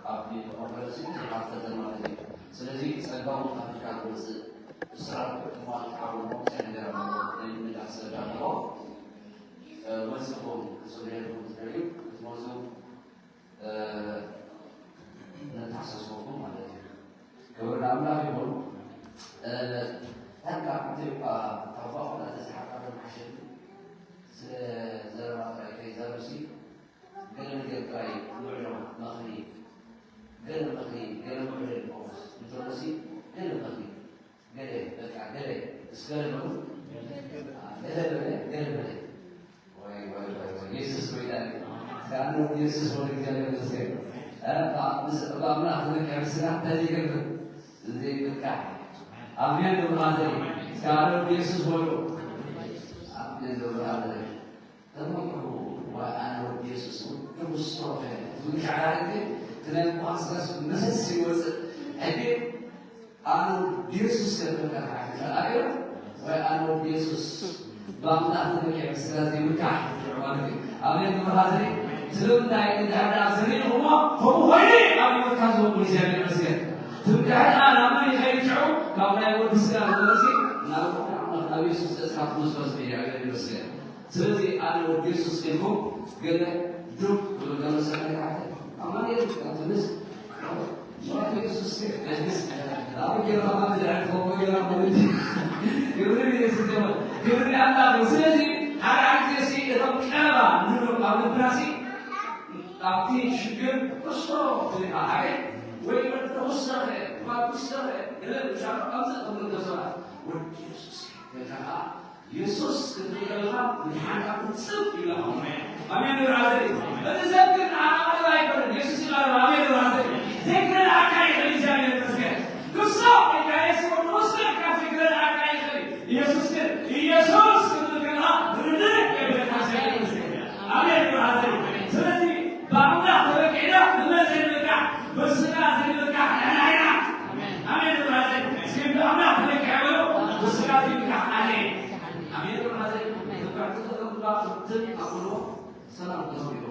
ኣብ ቪድዮ ኮንፈረንስ እዩ፣ ዘይሓፈተ ማለት እዩ። ስለዚ ጸጋኡ ኣፍሪካ ዝወፅእ ብስራት ክጥቅሙ ኣልሓቦ ሞምሰ ነገር ኣለዎ ናይ ምንጋር ሰብ ኣለዎ። መፅኹም ክፅልየልኩም ትደልዩ ክትመፁ ነተሓሳስበኩም ማለት እዩ። ክብሪ ንኣምላኽ ይኹን። ዳርጋ ሓንቲ እኳ ካብ ባኹላ ተዝሓቃሎ ምሓሸኒ። ስለ ዘረባ ጥራይ ከይዛረብሲ ገለ ነገር ጥራይ ንውዕሎ መኽሪ፣ ገለ መኽሪ፣ ገለ ምዕዶ ይቆምስ እንተሎሲ ገለ መኽሪ፣ ገለ በቃ ገለ እስከ ገለ በሉ። ገለ በለ፣ ገለ በለ። ወይ ወይ ወይ ወይ፣ ኢየሱስ ጎይታ እዩ። እስከ ኣነ ወዲ ኢየሱስ ወደ እግዚአብሔር ይመስገን። እ፣ በ-፣ ምስ-፣ በኣምላኽ ዝነቅሕ ምስጋና እንታይ ዘይገብር? ዘይብቃዕ። ኣሜን ዶ ብራዘር? እስከ ኣነ ወዲ ኢየሱስ በሉ። ኣሜን ዶ ብራዘር? ተመክሑ ወይ ኣነ ወዲ ኢየሱስ ውድቡ ስትሮኸ ትብል ሻዕራሪት እቲ ናይ ምዃን ስጋስ መሰስ ይወፅእ። ሕጂ ኣነ ወዲ ኢየሱስ ከብለካ ተሓግዛ ኣገር ወይ ኣነ ወዲ ኢየሱስ ብኣምላኽ ተመኪዐ ስጋ ዘይብቃሕ ማለት እዩ። ኣሜን ግብር ሃዘሪ ስለምንታይ እንድሕር ደኣ ዝርኢኹሞ ከምኡ ኮይኑ ኣብ ህይወትካ ዝኸውን እግዚኣብሔር ይመስገን። ትምክሕትኻ ናብ መን ይኸይድ ሽዑ ካብ ናይ ወዲ ስጋ ዝበለሲ ናብ ኣምላኽ ናብ ኢየሱስ ገጽካ ትምስገስ እግዚኣብሔር ይመስገን። ስለዚ ኣነ ወዲ የሱስ ኢልኩም ገለ ዱብ ክብል ገለ ሰብ ኣይሓተን። ኣማኑኤል ትንስ ወዲ የሱስ ኣብ ገራ ኣብ ድሕሪ ትኸውን ገራ ማለት እዩ። ክብሪ ንየሱስ ይኹን። ክብሪ ንኣምላኽ ይኹን። ስለዚ ሓደ ሓደ ግዜ ሲ እቶም ቀረባ ንብሎም ኣብ ልብና ሲ ኣብቲ ሽግር እሶ ትሪኻ ሓደ ወይ ወዲ ተወሰኸ፣ ጓል ተወሰኸ፣ ገለ ብሻ ኣብዚ ከምንተ ሰባት ወዲ የሱስ ገለ ከዓ የሱስ ክትብል ከለኻ ንሓንካ ትጽብ ይብላ። ኣሜን። ኣሜን። ብራዘር፣ እዚ ሰብ ግን ኣቐረባ ኣይኮነን። የሱስ ይቐርብ። ኣሜን። ብራዘር፣ ዘይክረድኣካ ይኽእል። እግዚኣብሔር ይመስገን። ንሱ በቃ የሱስ ንሱ በቃ ዘይክረድኣካ ይኽእል። ኢየሱስ ግን ኢየሱስ ክትብል ከለኻ ርድእ የብለካ። እግዚኣብሔር ይመስገን። ኣሜን። ብራዘር፣ ስለዚ ብኣምላኽ ተበቂዕና ብመን ዘይንብቃዕ? ብስጋ ዘይንብቃዕ ንሕና ኢና። ኣሜን። ብራዘር፣ እስኪ ብኣምላኽ ተበቂዐ በሉ፣ ብስጋ ዘይንብቃዕ ኣነ። ኣሜን። ብራዘር፣ ተባዕቱ ተቐምጣ ትል ኣቁሎ ሰላም ተሰሚዑ።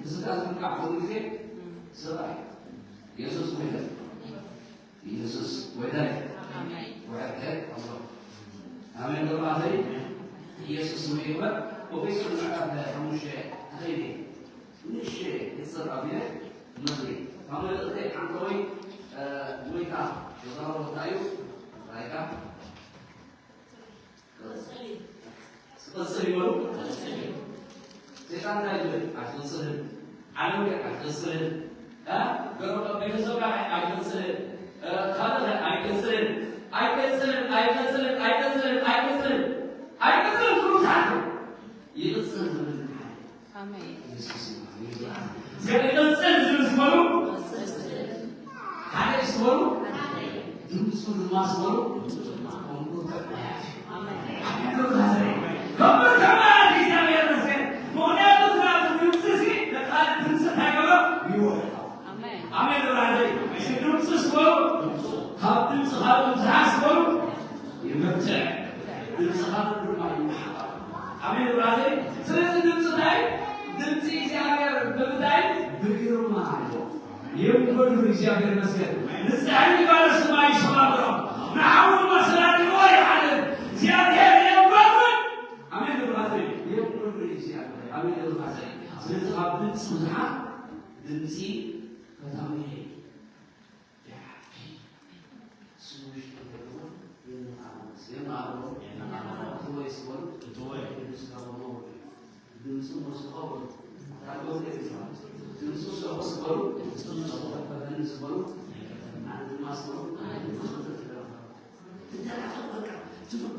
ብስጋ ዝብቃዕ ኩሉ ግዜ ሰብኣይ ኢየሱስ ይመስገን። ኢየሱስ ጎይታ እዩ። ኣሜን። ወሐደ ኣምላኽ። ኣሜን። ብራዘር፣ ኢየሱስ ስሙ ይክበር። ኤፌሶን ምዕራፍ ሓሙሽተ ተኸይደ ንእሽተ ይጽር ኣቢለ መሪ ካብ መልእኽተይ ሓንተወይ፣ እ፣ ጎይታ ዘዛረቦ እንታይ እዩ? ራይካ? ክቕጽል ይበሉ። ሰይጣን እንታይ ይብል? ኣይትቕጽልን። ዓለም ግን ኣይትቕጽልን። እ? ገረብ ቤተሰብ ጋር ኣይትቕጽልን። እ፣ ካልእ ኣይትቕጽልን። ኣይትቕጽልን፣ ኣይትቕጽልን፣ ኣይትቕጽልን፣ ኣይትቕጽልን። ኣይትቕጽልን ትብሉ ትሓቱ። ይቕጽል ዝብል ሓደ። ኣሜን። ኢየሱስ ይባረክ። እስከ ይቕጽል ዝብል ዝበሉ። ሓደ ዝበሉ። ድምፁ ድማ ዝበሉ። ኣሜን። ከምኡ ተባለ። እግዚኣብሔር ይመስገን። ምኽንያቱ እቲ ናቱ ድምፂ ሲ፣ ነታ ድምፂ እንታይ ይገብሮ? ይወርዶ። ኣሜን። ኣሜን ብራዘር። እስኪ ድምፂ ዝበሉ። ካብ ድምፂ ካልእ ብዙሓት ዝበሉ። ይመርትዕ። ድምፂ ካልእ ድማ ይመሓጣ። ኣሜን ብራዘር። ስለዚ ድምፂ እንታይ? ድምፂ እግዚኣብሔር ብምንታይ? ብግርማ ኣሎ። የንጎድጉድ። እግዚኣብሔር ይመስገን። ንፀሐይ ይባረክ ስማ ይሰማምሮ። ንሓዊ ድማ ሰላም ይሓልፍ። እግዚኣብሔር የንጎድጉድ። ኣሜን ብራዘር። የንጎድጉድ እግዚኣብሔር። ኣሜን ብራዘር። ስለዚ ካብ ድምፂ ብዙሓት ድምፂ ፈታዊ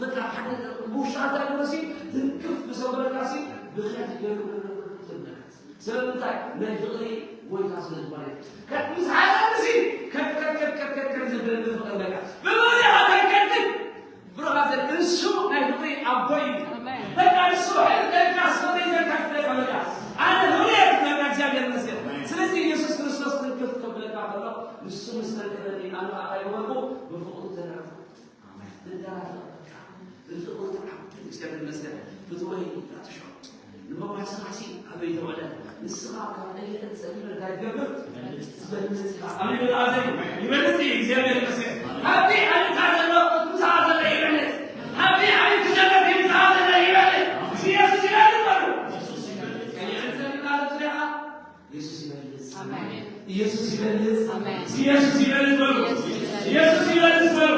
በቃ ሓደ ውሻ እንታይ ገበሲ ትንክፍ ብሰበረካሲ ብኽያት ይገርም። ስለምንታይ? ናይ ፍቕሪ ጎይታ ስለ ዝኾነ። ከ-፣ ምስ ሓደ ርእሲ ከ-፣ ከ-፣ ከ-፣ ከ-፣ ከ-፣ ከ-፣ ዝብል ፍቕሪ በቃ። ብፍቕሪ ከ-፣ ከ-፣ ከ-፣ ብራዘር፣ እሱ ናይ ፍቕሪ ኣቦ እዩ። ኣሜን። በቃ እሱ ሕልቀካ፣ ስለ ዘይዘካ፣ ስለ በቃ። ኣነ ፍቕሪ እየ ትብለካ፣ እግዚኣብሔር ይመስገን። ስለዚ ኢየሱስ ክርስቶስ ትንክፍ ከብለካ ከሎ፣ ንሱ ምስ ተንክፈኒ፣ ኣነ ከዓ ይወልቁ፣ ብፍቕሩ ተነዕፉ። ኣሜን። ትዳር በቃ ብፍቕሪ ተዓብድ። እግዚኣብሔር ይመስገን። ፍትወይ እንዳትሾ ንመጓሰኻሲ ኣበይ ተወለ? ንስኻ ካብ ጠየቀ ጸሊመ እንታይ ትገብር? ኣሜን። ብጣዕሚ ይበልጽ እዩ። እግዚኣብሔር ይመስገን። ሓንቲ ኣሊካ ዘሎ ምሳኻ ዘሎ ይበልጽ። ሓንቲ ኣሊክ ዘሎ ምሳኻ ዘሎ ይበልጽ። ኢየሱስ ይበልጽ በሉ። ኢየሱስ ይበልጽ። ኣሜን። ኢየሱስ ይበልጽ። ኣሜን። ኢየሱስ ይበልጽ በሉ። ኢየሱስ ይበልጽ። ኢየሱስ ይበልጽ በሉ።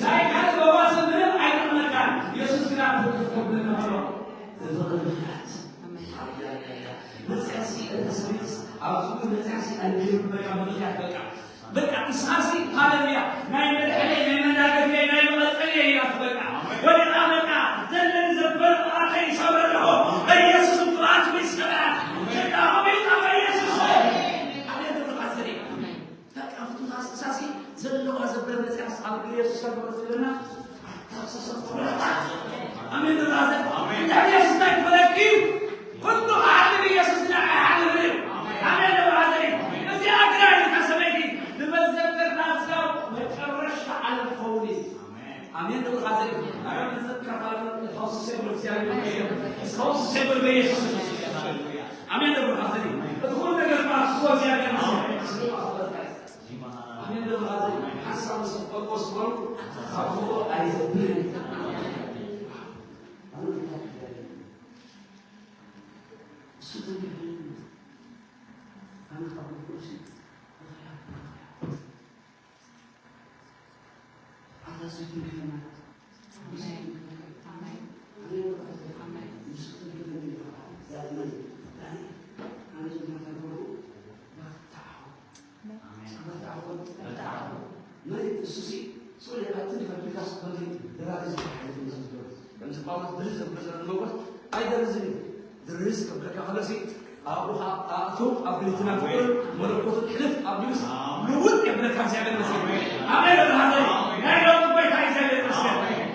ናይ ካልእ ፈዋሲ ምንም ኣይጠቕመካን። ኢየሱስ ግን ኣብ ትርፍ ከብለካ ኣሎ። ዝፍቕር ምሕረት። ኣሜን። መጽያሲ እንተ ሰሚዕስ፣ ኣብዚ መጽያሲ ኣንዲሩ በቃ ምኽንያት በቃ። በቃ ንስኻሲ ሃሌሉያ፣ ናይ መድሐነይ፣ ናይ መናገፊያይ፣ ናይ መቐጸልየይ ኢላስ በቃ። ወዲቓ በቃ፣ ዘለኒ ዘበለ ቅብኣተይ ይሰብረ ኣለኹ። በኢየሱስም ቅብኣቱ ይሰብራ። በቃ፣ ኣሜን፣ በኢየሱስ። ኣሜን፣ ተባረኽ። በቃ፣ ፍቱና ስሳሲ ዘለዋ ዘበለ መጽያስ ኣብ እግሪ የሱስ ተግብረት ዘለና ኣታፍሰሰ። ኣሜን፣ ብራዘር። ኣሜን። እንድሕር የሱስ እንታይ ክበለኪ እዩ? ኩሉ ክሓልፍ ኢየሱስ ንዓይ ይሓልፍ እዩ። ኣሜን፣ ብራዘር። እዚኣ ግና ኢልካ ሰበይቲ ንመዘከርታ እስካብ መጨረሻ ዓለም ክኸውን እዩ። ኣሜን፣ ብራዘር። ኣረ መዘከርታ ዓለም ክኸውስስ የብሉ፣ እግዚኣብሔር ይመስገን። ክኸውስስ የብሉ በኢየሱስ። ኣሜን፣ ብራዘር። እቲ ኩሉ ነገር ክኸውስስ እግዚኣብሔር ይመስገን። ኣሜን። ደብራዘ ሓሳብ ምስ ፈቀስ በሉ ካብኡ ኣይዘብልን። እሱ ተንክፈል። ኣነ ካብ ቁርሲ ኣታ እሱ ተንክፈል ማለት ኣይደርዝን እዩ። ድርዝ ክብሎ ዘሎ መጎት ኣይደርዝን እዩ። ድርዝ ክብለካ ከሎሲ ኣብኡ ኸዓ ኣእትው ኣብ ክልትና ፍቅርን መለኮትን ሕልፍ ኣቢሉስ ልውጥ የብለካ። እግዚኣብሔር ይመስገን። ኣሜን። ብራዘር ናይ ለውጢ ጎይታ እግዚኣብሔር ይመስገን። ኣሜን።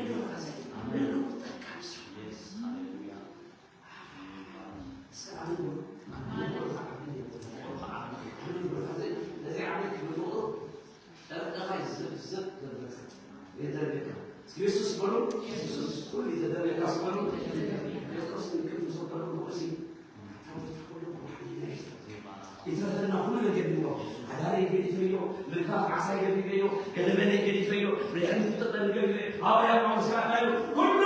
ብራዘር ናይ ለውጢ ጠቃሚ እሱ። እስከ ኣሜን በሉ። ነዚ ዓመት ክብልዎ ጨርቅኻ ይዘብዘብ ዘብለካ የደርብካ። የሱስ በሉ። የሱስ ኩሉ የተደረገ ስበሉ። ጴጥሮስ እንቅልፍ ሰው በሉ። እሲ የተረፈና ሁሉ ነገር ይኖር። አዳሪ ገዲፈዮ፣ መልካም ዓሳይ ገዲፈዮ፣ ገለመለ ገዲፈዮ፣ መድኃኒት ተጠን ገዲፈዮ፣ ሐዋርያ ጳውሎስ ያካዩ ሁሉ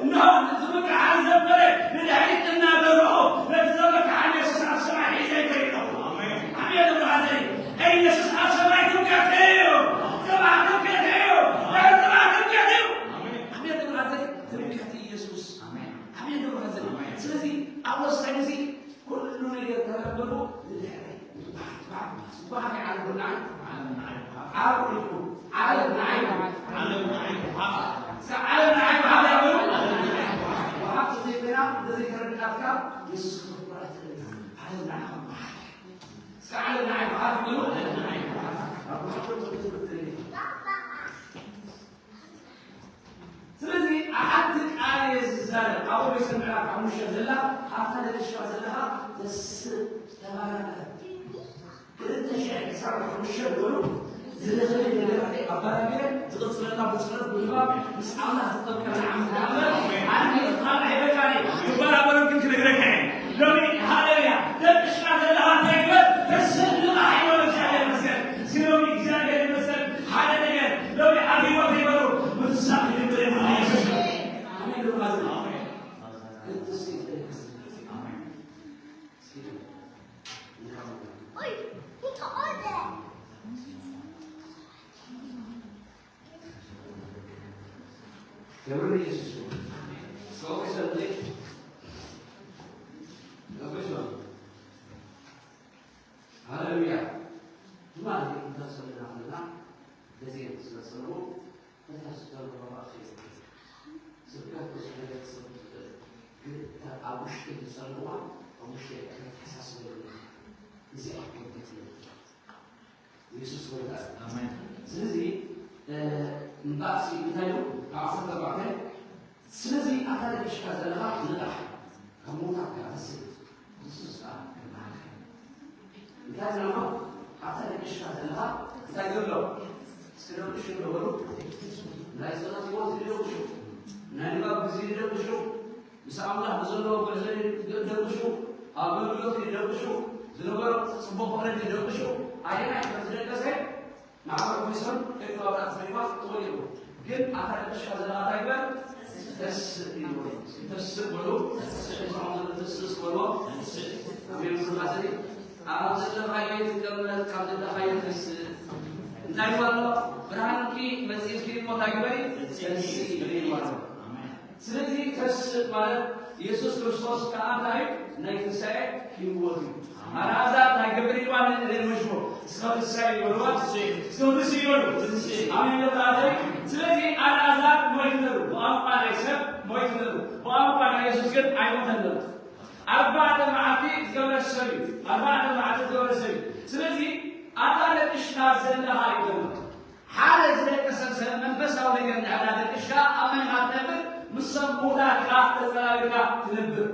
እነሆ ዝብቃዓን ዘበለ መድኃኒት እናበልዖ ነቲ ዘበቃዓን የሱስ ኣብ ሰማይ ሒዘ ይከይድ ኣለኹ። ኣሜን። ኣሜን። ብራዘር፣ ኢየሱስ ኣብ ሰማይ ትምክሕቲ እዩ። ሰማይ ትምክሕቲ እዩ። ናይ ሰማይ ትምክሕቲ እዩ። ኣሜን። ብራዘር፣ ትምክሕቲ ኢየሱስ። ኣሜን። ኣሜን። ብራዘር፣ ስለዚ ኣብ ወሳኝ እዚ ኩሉ ነገር ተረከቡ። ንድሕረይ። ስብሓት፣ ስብሓት፣ ስብሓት ንዓለም ንዓይ። ዓለም ንዓይ። ዓለም ንዓይ። ዓለም ንዓይ። ዓለም ንዓይ። ዓለም ንዓይ። ወሃብ ዘይኮይና፣ ዘይተረዳእካ፣ የሱስ ክርስቶስ ዓለም ንዓይ። እስከ ዓለም ንዓይ። ዓለም ንዓይ። ስለዚ ሓንቲ ቃል እየ ዝዛረብ። ኣብ ኤፌሶን ምዕራፍ ሓሙሽተ ዘላ፣ ኣብታ ደቂስካ ዘለኻ ተስእ፣ ተባረኸ። ክልተ ሽሕ ዕስራን ሓሙሽተን በሉ፣ ዝደኸመ ነገራት ኣባራቢረ፣ ዝቕጽለና ብጸሎት ብምንባብ፣ ምስ ኣምላኽ ዝጠብቀና ዓመት ንኣምር፣ ኣነ ካብ ኣይበቃኒ፣ ይበራበሩ ግን ክነግረካ እየ። ሎሚ፣ ሃሌሉያ፣ ደቂስካ ዘለኻ እንታይ ግበር? ተስእ፣ ንቕሕ፣ ይበል። እግዚኣብሔር ይመስገን። እስኪ ሎሚ እግዚኣብሔር ይመስገን። ሓደ ነገር ሎሚ ኣብ ህይወት ይበሉ። ምፍሳህ ይግበር ይሁን ኢየሱስ። ኣሜን። ኣሜን። ክብሪ ኢየሱስ ይሁን። እስከ ወደ ሰንበት ሃሌሉያ። ትማሊ እንተሰለና ከለና ግዜ ስለ ጸለዎ፣ ፈታሽ ጸለዎ ባባኽ ስብከት ብዙሕ ነገር ክሰብክ ትኽእል፣ ግን እታ ኣብ ውሽጢ ዝጸለዋ ኣብ ውሽጢ ከተተሓሳስበሉ። እዚኣ ኮንቴክስት ኢየሱስ ጎይታ እዩ። ኣሜን። ስለዚ፣ እ፣ እምበኣርሲ እንታይ ኢሉ? ካብ ዓሰርተ ኣርባዕተ፣ ስለዚ ኣታ ደቂስካ ዘለኻ ንቕሕ፣ ካብ ምዉታት ከኣ ተስእ፣ ክርስቶስ ከኣ ክበሃል እዩ። እንታይ ዘለኻ? ኣታ ደቂስካ ዘለኻ እንታይ ዘሎ? እስኪ ደቂሱ ዶ በሉ? ናይ ጸሎት ህይወት ይደቅሱ፣ ናይ ንባብ ግዜ ይደቅሱ፣ ምስ ኣምላኽ ብዘለዎ ጉዕዞ ይደቅሱ፣ ኣብ ኣገልግሎት ይደቅሱ፣ ዝነበሮ ፍቕሪ ደቂሱ ኣየናይ ከም ዝደቀሰ ማዕበል ኮይሶም ደቂ ባብራ ተሰሪፋ ተወሊዱ። ግን ኣታ ደቅሻ ዘለኻ እንታይ ግበር? ተስእ ይበሉ። ተስእ በሉ። ተስእ በሉ። ተስእ በሉ። ኣሜን። ስላሴ ኣብ ዘለኻዮ ትቀመጥ፣ ካብ ዘለኻዮ ተስእ። እንታይ ይበሎ? ብርሃንኪ መጺእልኪ እሞ እንታይ ግበሪ? ተስእ ይበሎ። ስለዚ ተስእ ማለት የሱስ ክርስቶስ ከኣ እንታይ እዩ? ናይ ትንሳኤ ህይወት እዩ። ኣልዓዛር ናይ ገብርኤል ዋን ንደል መሽቦ እስከ ትንሳኤ ይበልዋ። እስከ ትንሳኤ ይበሉ። ኣሜን። ለታተይ። ስለዚ ኣልዓዛር ሞይቱ ነሩ። ብቋንቋ ናይ ሰብ ሞይቱ ነሩ። ብቋንቋ ናይ የሱስ ግን ኣይሞተን ነሩ። ኣርባዕተ መዓልቲ ዝገበረ ሰብ እዩ። ኣርባዕተ መዓልቲ ዝገበረ ሰብ እዩ። ስለዚ ኣታ ደቅሽካ ዘለኻ እዩ ዘሎ። ሓደ ዝደቀሰ ሰብ መንፈሳዊ ነገር እንድሕር ደቅሽካ ኣብ መን ኢኻ ትነብር? ምስ ሰብ ምዉታት ኢኻ ተጸላሊኻ ትነብር።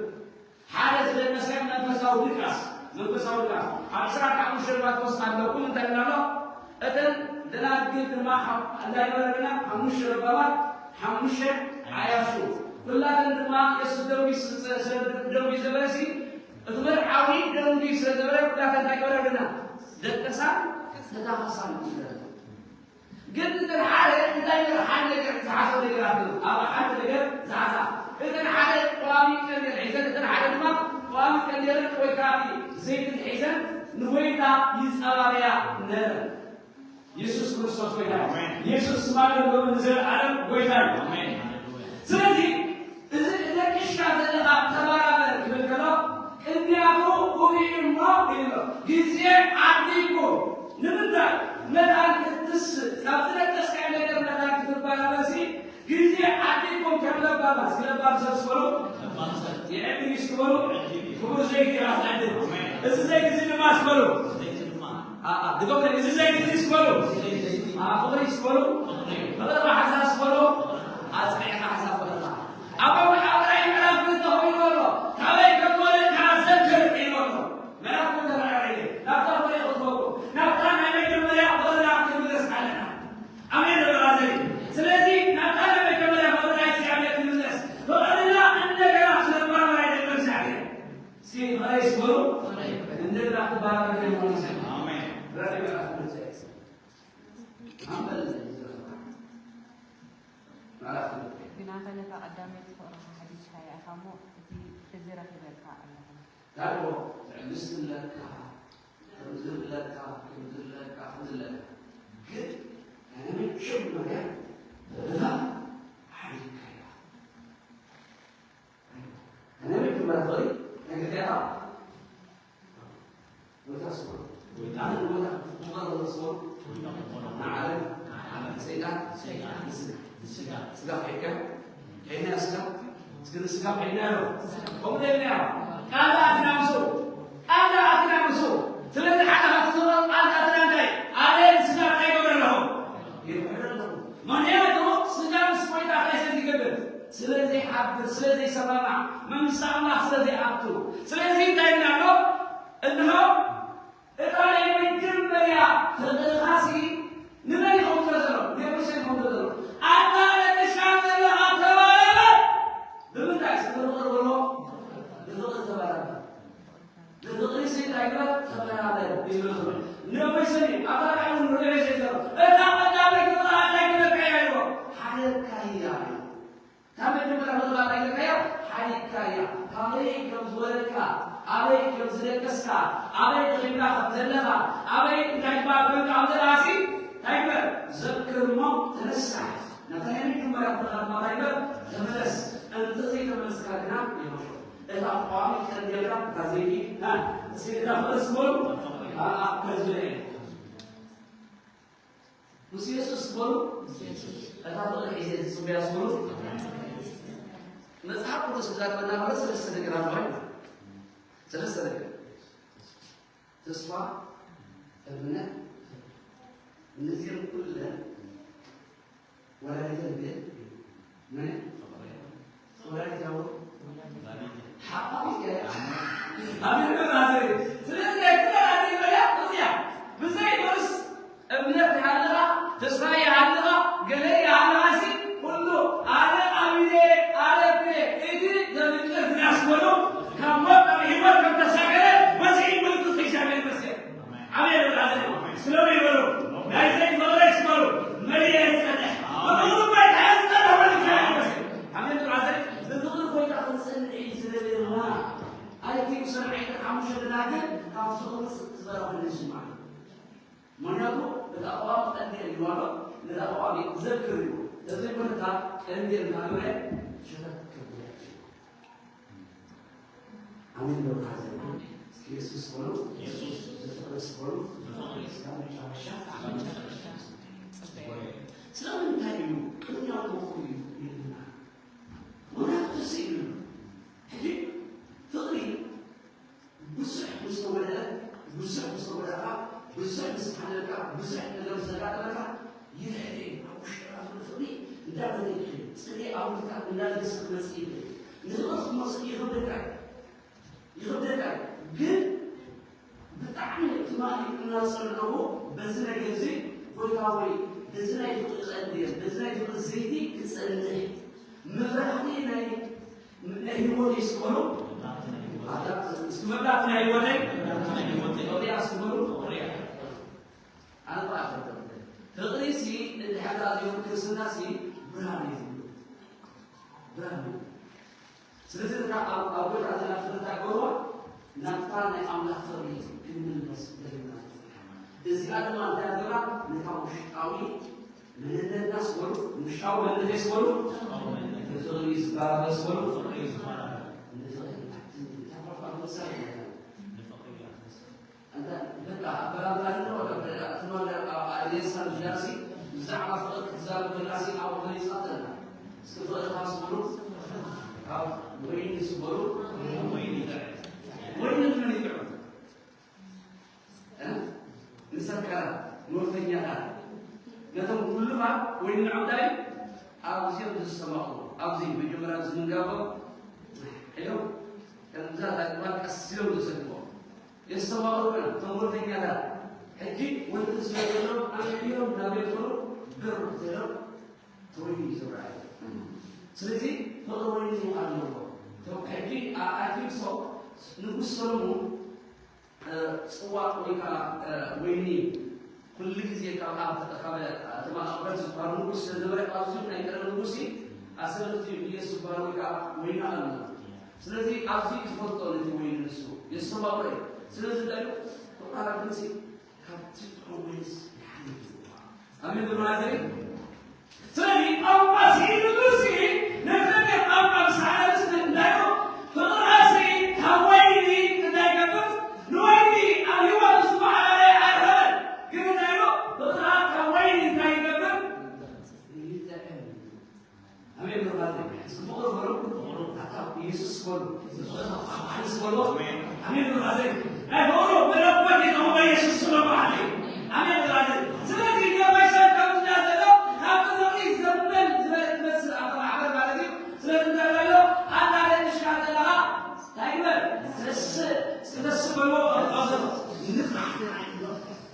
ሓደ ዝደቀሰ መንፈሳዊ ድቃስ፣ መንፈሳዊ ድቃስ። ኣብ ዕስራን ሓሙሽተን ማቴዎስ ኣለኩም እንታይ ኢልና ኣሎ? እተን ደናግል ድማ ሓ-፣ እንታይ ይበለና? ሓሙሽተ ለባማት፣ ሓሙሽተ ዓያሹ። ኩላተን ድማ የሱስ ደንጉዩ ስ-፣ ስ-፣ ስ-፣ ደንጉዩ ዘበለሲ፣ እቲ መርዓዊ ደንጉዩ ስለ ዘበለ ኩላተን እንታይ ይበለና? ደቀሳን ተዳኸሳን ይበለና። ግን እተን ሓደ እንታይ ነገር ሓደ ነገር ዝሓዘ ነገር ኣሎ። ኣብ ሓደ ነገር ዝሓዛ። እተን ሓደ ቀዋሚ ቀንዴል ሒዘን፣ እተን ሓደ ድማ ቀዋሚ ቀንዴልን ወይ ከዓ ዘይትን ሒዘን ንጎይታ ይጸባበያ ነረን። የሱስ ክርስቶስ ጎይታ እዩ። ኣሜን። የሱስ ስማ ለለውን ንዘለዓለም ጎይታ እዩ። ኣሜን። ስለዚ እዚ ደቂስካ ዘለኻ ተባራበር ክብል ከሎ፣ ቅንያቱ ውግዒ እሞ ኢሎ፣ ግዜ ዓዲጉ። ንምንታይ? መታን ክትስእ፣ ካብ ዝደቀስካዮ ነገር መታን ክትባራበርሲ፣ ግዜ ዓዲጉ ከም ለባማት፣ ለባም ሰብ ስበሉ፣ የዕድግ ስበሉ፣ ክቡር ዘይቲ ራስ ዓድል። እዚ ዘይቲ እዚ ድማ ስበሉ። ኣኣ፣ ድገሙ፣ እዚ ዘይቲ እዚ ስበሉ። ኣኣ፣ ፍቕሪ ስበሉ። ፍቕሪ መሓዛ ስበሉ። ኣጽኒዕካ ሓሳብ ፍቕርኻ። ኣብ ኣብራይ ምዕራፍ ክልተ ኮይኑ ኣሎ። ካበይ ከም ዝወለድካ ዘክር ኢሉ ኣሎ። መልኣክ ተራእየ። ናብታ ፍቕሪ ክትፈቱ፣ ናብታ ናይ መጀመርያ ፍቕርና ክንምለስ ኣለና። ኣሜን በሉ ኣዘይ። ስለዚ ናብታ ናይ መጀመርያ ፍቕርና እግዚኣብሔር ክንምለስ፣ ፍቕርና እንደገና ክነባብር ኣይደለም እግዚኣብሔር። እስኪ ፍቕረይ ስበሉ። እንደገና ክባረር ይሆን። ኣሜን። ራእይ ምዕራፍ ክልተ። ኣንበል። ምዕራፍ ክልተ። ግናኸ ነታ ቀዳመይቲ ፍቕርኻ ሓዲግካያ ኢኻ እሞ፣ እቲ ሕዚ ረኺበልካ ኣለኹ። ዳግሞ ትዕግስቲ ኣለካ፣ ከምዚ ኣለካ፣ ከምዚ ኣለካ፣ ከምዚ ኣለካ። ግን ናይ መጀመርያ ፍቕርኻ ሓዲግካያ። ናይ መጀመርያ ፍቕሪ ናይ ግዴታ ጎይታ ስበሉ። ጎይታ። ኣነ ንጎይታ ክፍቅሮ ስበሉ። ጎይታ ክፍቅሮ። ንዓለም፣ ንዓለም። ሰይጣን፣ ሰይጣን። ንስጋ። ንስጋ። ስጋ ከይድካ? ከይድና ስጋ? እስኪ ንስጋ ከይድና ዶ? ከምኡ ኢልና ኢና። ቃል ኣትና ምስኡ። ቃል ኣትና ምስኡ። ስለዚ ሓደ ካብቲ ዝብሎ ቃል ኣትና እንታይ? ኣነ ንስጋ እንታይ ይገብር ኣለኹ? ይምሕር ኣለኹ። ምኽንያቱ ስጋ ምስ ጎይታ እንታይ ስለ ዝገብር? ስለ ዘይሓብር፣ ስለ ዘይሰማማዕ፣ መንግስቲ ኣምላኽ ስለ ዘይኣቱ። ስለዚ እንታይ ኢልና ኣሎ? እንሆ እታ ናይ መጀመርያ ፍቕርኻሲ ንመን ይኸውን ዘሎ? ንሙሴ ይኸውን ዘሎ። ኣታ ነቅሻ ዘለኻ ተባረረ። ብምንታይ? ስለ ፍቕሪ በሎ። ብፍቕሪ ተባረረ። ብፍቕሪ ሲ እንታይ ግበር? ተባረረ። ይብል ዘሎ። ንሙሴ ኣታ ቃል ንሙሴ ዘሎ። እታ ቀዳመይቲ ፍቕሪ ኣታ ግበር ከያይዎ። ሓለካያ። ካብ መጀመርያ ምቕባል ኣይገባያ፣ ሓሊፍካያ። ካበይ ከም ዝወረድካ፣ ኣበይ ከም ዝደቀስካ፣ ኣበይ ረኺብካ ከም ዘለኻ፣ ኣበይ እንታይ ግባር ኮንካ ከም ዘለኻሲ፣ እንታይ ግበር? ዘክር እሞ ተነሳሕ። ናብታ ናይ መጀመርያ ፍቕርኻ ድማ እንታይ ግበር? ተመለስ። እንተዘይተመለስካ ግና ይመሾ። እታ ቋሚ ቀንዴልካ እታ ዘይቲ፣ እ፣ እስኪ እታ ፍቕሪ ስበሉ፣ ኣ፣ ኣ፣ ከዝብለ እየ። ምስ የሱስ በሉ። እታ ፍቕሪ ሒዘ ዝጽበያ በሉ። መጽሓፍ ቅዱስ ዝዛረበና ዘሎ ሰለስተ ነገር ኣሎ። ሰለስተ ነገር። ተስፋ፣ እምነት፣ እነዚህን ኩለን ወላዲተ ድንግል ምን? ወላዲተ ኣቦ? ሓቂ እያ። ኣሜን በሉ። ስለዚህ ናይ ኩለን ኣደይ መርያም እዚኣ ብዘይ በሉስ እምነት ይሃልኻ፣ ተስፋ ይሃልኻ፣ ገለ ይሃልኻሲ፣ ኩሉ ኣነ ኣሚነ፣ ኣነ ኣቢለ፣ እቲ ዘፍቅር ግናስ በሉ፣ ካብ ሞት ናብ ህይወት ከም ተሳገረ፣ በዚ ምልክት እግዚኣብሔር ይመስገን። ስለዚ ይበሉ፣ ናይ ዘይት መቕደስ ይበሉ፣ መሊአ ይጸንሕ። ብፍቕሪ እኳ ይትሓዝ ዝጸንሕ ወልድ እግዚኣብሔር ይመስገን። ኣሜን ብራዘር። ብፍቕሪ ጎይታ ክንጸንሕ እዩ ዝደልየና። ኣይትዩ ሰብዓይን ሓሙሽተ ደናግል ካብ ፍቕሪ ጽድቂ ዝበራ ክንስማዕ። ምኽንያቱ እታ ቀዋሚ ቀንዲ እዩ ኣሎ፣ ነዛ ቀዋሚ ዘክር እዩ። እዚ ጎይታ ቀንዲ እንዳ ግብረ ሸተት ክብል። ኣሜን ዶ ብራዘር? እስኪ የሱስ በሉ። የሱስ። ብፍቕሪ እስኪ በሉ። ብፍቕሪ። እስካብ መጨረሻ። እስካብ መጨረሻ። ጽበዩ። ስለምንታይ እዩ ቅድሚያ ተወኩሉ እዩ ኢልና? ምኽንያቱ ደስ እዩ። ሕጂ ፍቕሪ ብዙሕ ምስ ተወደአ፣ ብዙሕ ምስ ተወደኣካ፣ ብዙሕ ምስ ተሓለልካ፣ ብዙሕ ነገር ምስ ዘጋጠመካ፣ ይርሕር እዩ። ኣብ ውሽጥካ ዘሎ ፍቕሪ እንዳበተ ይኸይድ። ጽልኢ ኣብ ውሽጥካ እንዳነገሰ ክመጽእ ይኽእል። ንፍቕሪ ክትመጽእ ይኸብደካ እዩ። ይኸብደካ እዩ። ግን ብጣዕሚ ትማሊ እናጸንዕዎ በዚ ነገር እዚ፣ ጎይታ ሆይ፣ በዚ ናይ ፍቕሪ ቀንዴል፣ በዚ ናይ ፍቕሪ ዘይቲ ክጸንዕ፣ መብራህቲ ናይ፣ ናይ ህይወት ይስቀሉ። ኣታ፣ እስኪ መብራህቲ ናይ ህይወተይ፣ ፍቕሪ ኣስክበሉ። ኣነ ብኣፈር ፍቕሪ ሲ እንድሕር ደኣ ዘይብሉ ክርስትና ሲ ብርሃን እዩ ዝብሉ። ብርሃን እዩ። ስለዚ እታ ኣብ፣ ኣብ ጎይታ ዘላ ፍቕሪ እታ ጎርዋ ናብታ ናይ ኣምላኽ ፍቕሪ ክንምለስ ደሊና። እዚኣ ድማ እንታይ ኣገባ? ነታ ውሽጣዊ መንነትና ስበሉ፣ ውሽጣዊ መንነተይ ስበሉ፣ ብፍቕሪ እዩ ዝባረኸ ስበሉ፣ ንፍቕሪ እዩ ዝባረኸ። ንፍቕሪ እዩ። ኣንተ በቃ ኣበራብራ ነው ወደ ትኖለ አሌሳ ዳሲ ብዛዕባ ፍቅር ክትዛረብ ከላሲ ኣብ መሪጻ ተላ እስኪ ፍቅር ካስብሉ ካብ ወይኒ ስበሩ ወይኒ ይጥዕም። ወይኒ ምን ይጥዕም? እ? ንሰከራ፣ ንወፈኛታት፣ ነቶም ኩሉኻ ወይኒ ንዕውዳይ ኣብዚኦም ዝሰማቕሉ ኣብዚ መጀመርያ ዝምንጋቦ ኢሎም ከምዛ ዳግማ ቀስ ኢሎም ዝሰድዎ የስተማቕሩ እዮም። እቶም ወልፈኛታት ሕጂ ወልፊ ስለ ዘለዎም ኣንቢሮም ናብ ቤት ፍሩ ብር ኢሎም ተወይኑ እዩ ዝረኣዩ። ስለዚ ፍቕሪ ወይኒ ኣለዎ። እቶም ሕጂ ኣርኪብሶ ንጉስ ሰሎሞን እ፣ ጽዋእ ወይ ከኣ፣ እ፣ ወይኒ ኩሉ ግዜ ካብ ኣብ-፣ ካብ፣ እ፣ እቶም ኣቕረብቲ ዝበሃሉ ንጉስ ስለ ነበረ፣ ኣብዚ ናይ ቀደም ንጉስ ኣሰለፍቲ ኢየሱስ ዝበሃሉ ወይ ከኣ ወይኒ ኣለዎ። ስለዚ ኣብዚ ዝፈልጦ ነቲ ወይኒ ንሱ የስተማቕሮ እዩ። ስለዚ እንታይ ኢሉ? ብቓላ ክንሲ ካብቲ ጥዑም ወይንስ ይሓልፍ እዩ። ኣሜን ብሉ ናዘሪ። ስለዚ ቋንቋ ስኢንሉ ሲ ነቲ ቋንቋ ምስ ሓለፍስ እንታይ ኢሉ? ፍቕርኻ ሲ ካብ ወይኒ እንታይ ይገብር? ንወይኒ ኣብ ህይወቱ ዝመዓበረ ኣይረኸበን። ግን እንታይ ኢሉ? ፍቕርኻ ካብ ወይኒ እንታይ ይገብር? ይጥዕም። ኣሜን ብሉ ናዘሪ። እስኪ ፍቕሪ በሉ። ኣታ ኢየሱስ በሉ። ፍቕሪ ካብ ዓርስ በሉ። ኣሜን ብሉ ናዘሪ። ናይ ፍቕሩ መለኮት የተውበ ኢየሱስ ስለ በዓል እዩ። ኣሜን ብሉ ናዘሪ። ስለዚ ገባይ ሰብ ከም ዝዳ ዘሎ ካብ ጥቕሚ ዘመን ዝበለ ትመስል ኣብ ማሕበር ማለት እዩ። ስለዚ እንታይ ኣሎ? ኣታ ደቅሽካ ዘለኻ እንታይ ግበር? ተስእ። እስኪ ተስእ በልዎ። ካብ ዘሎ ንቕሕ።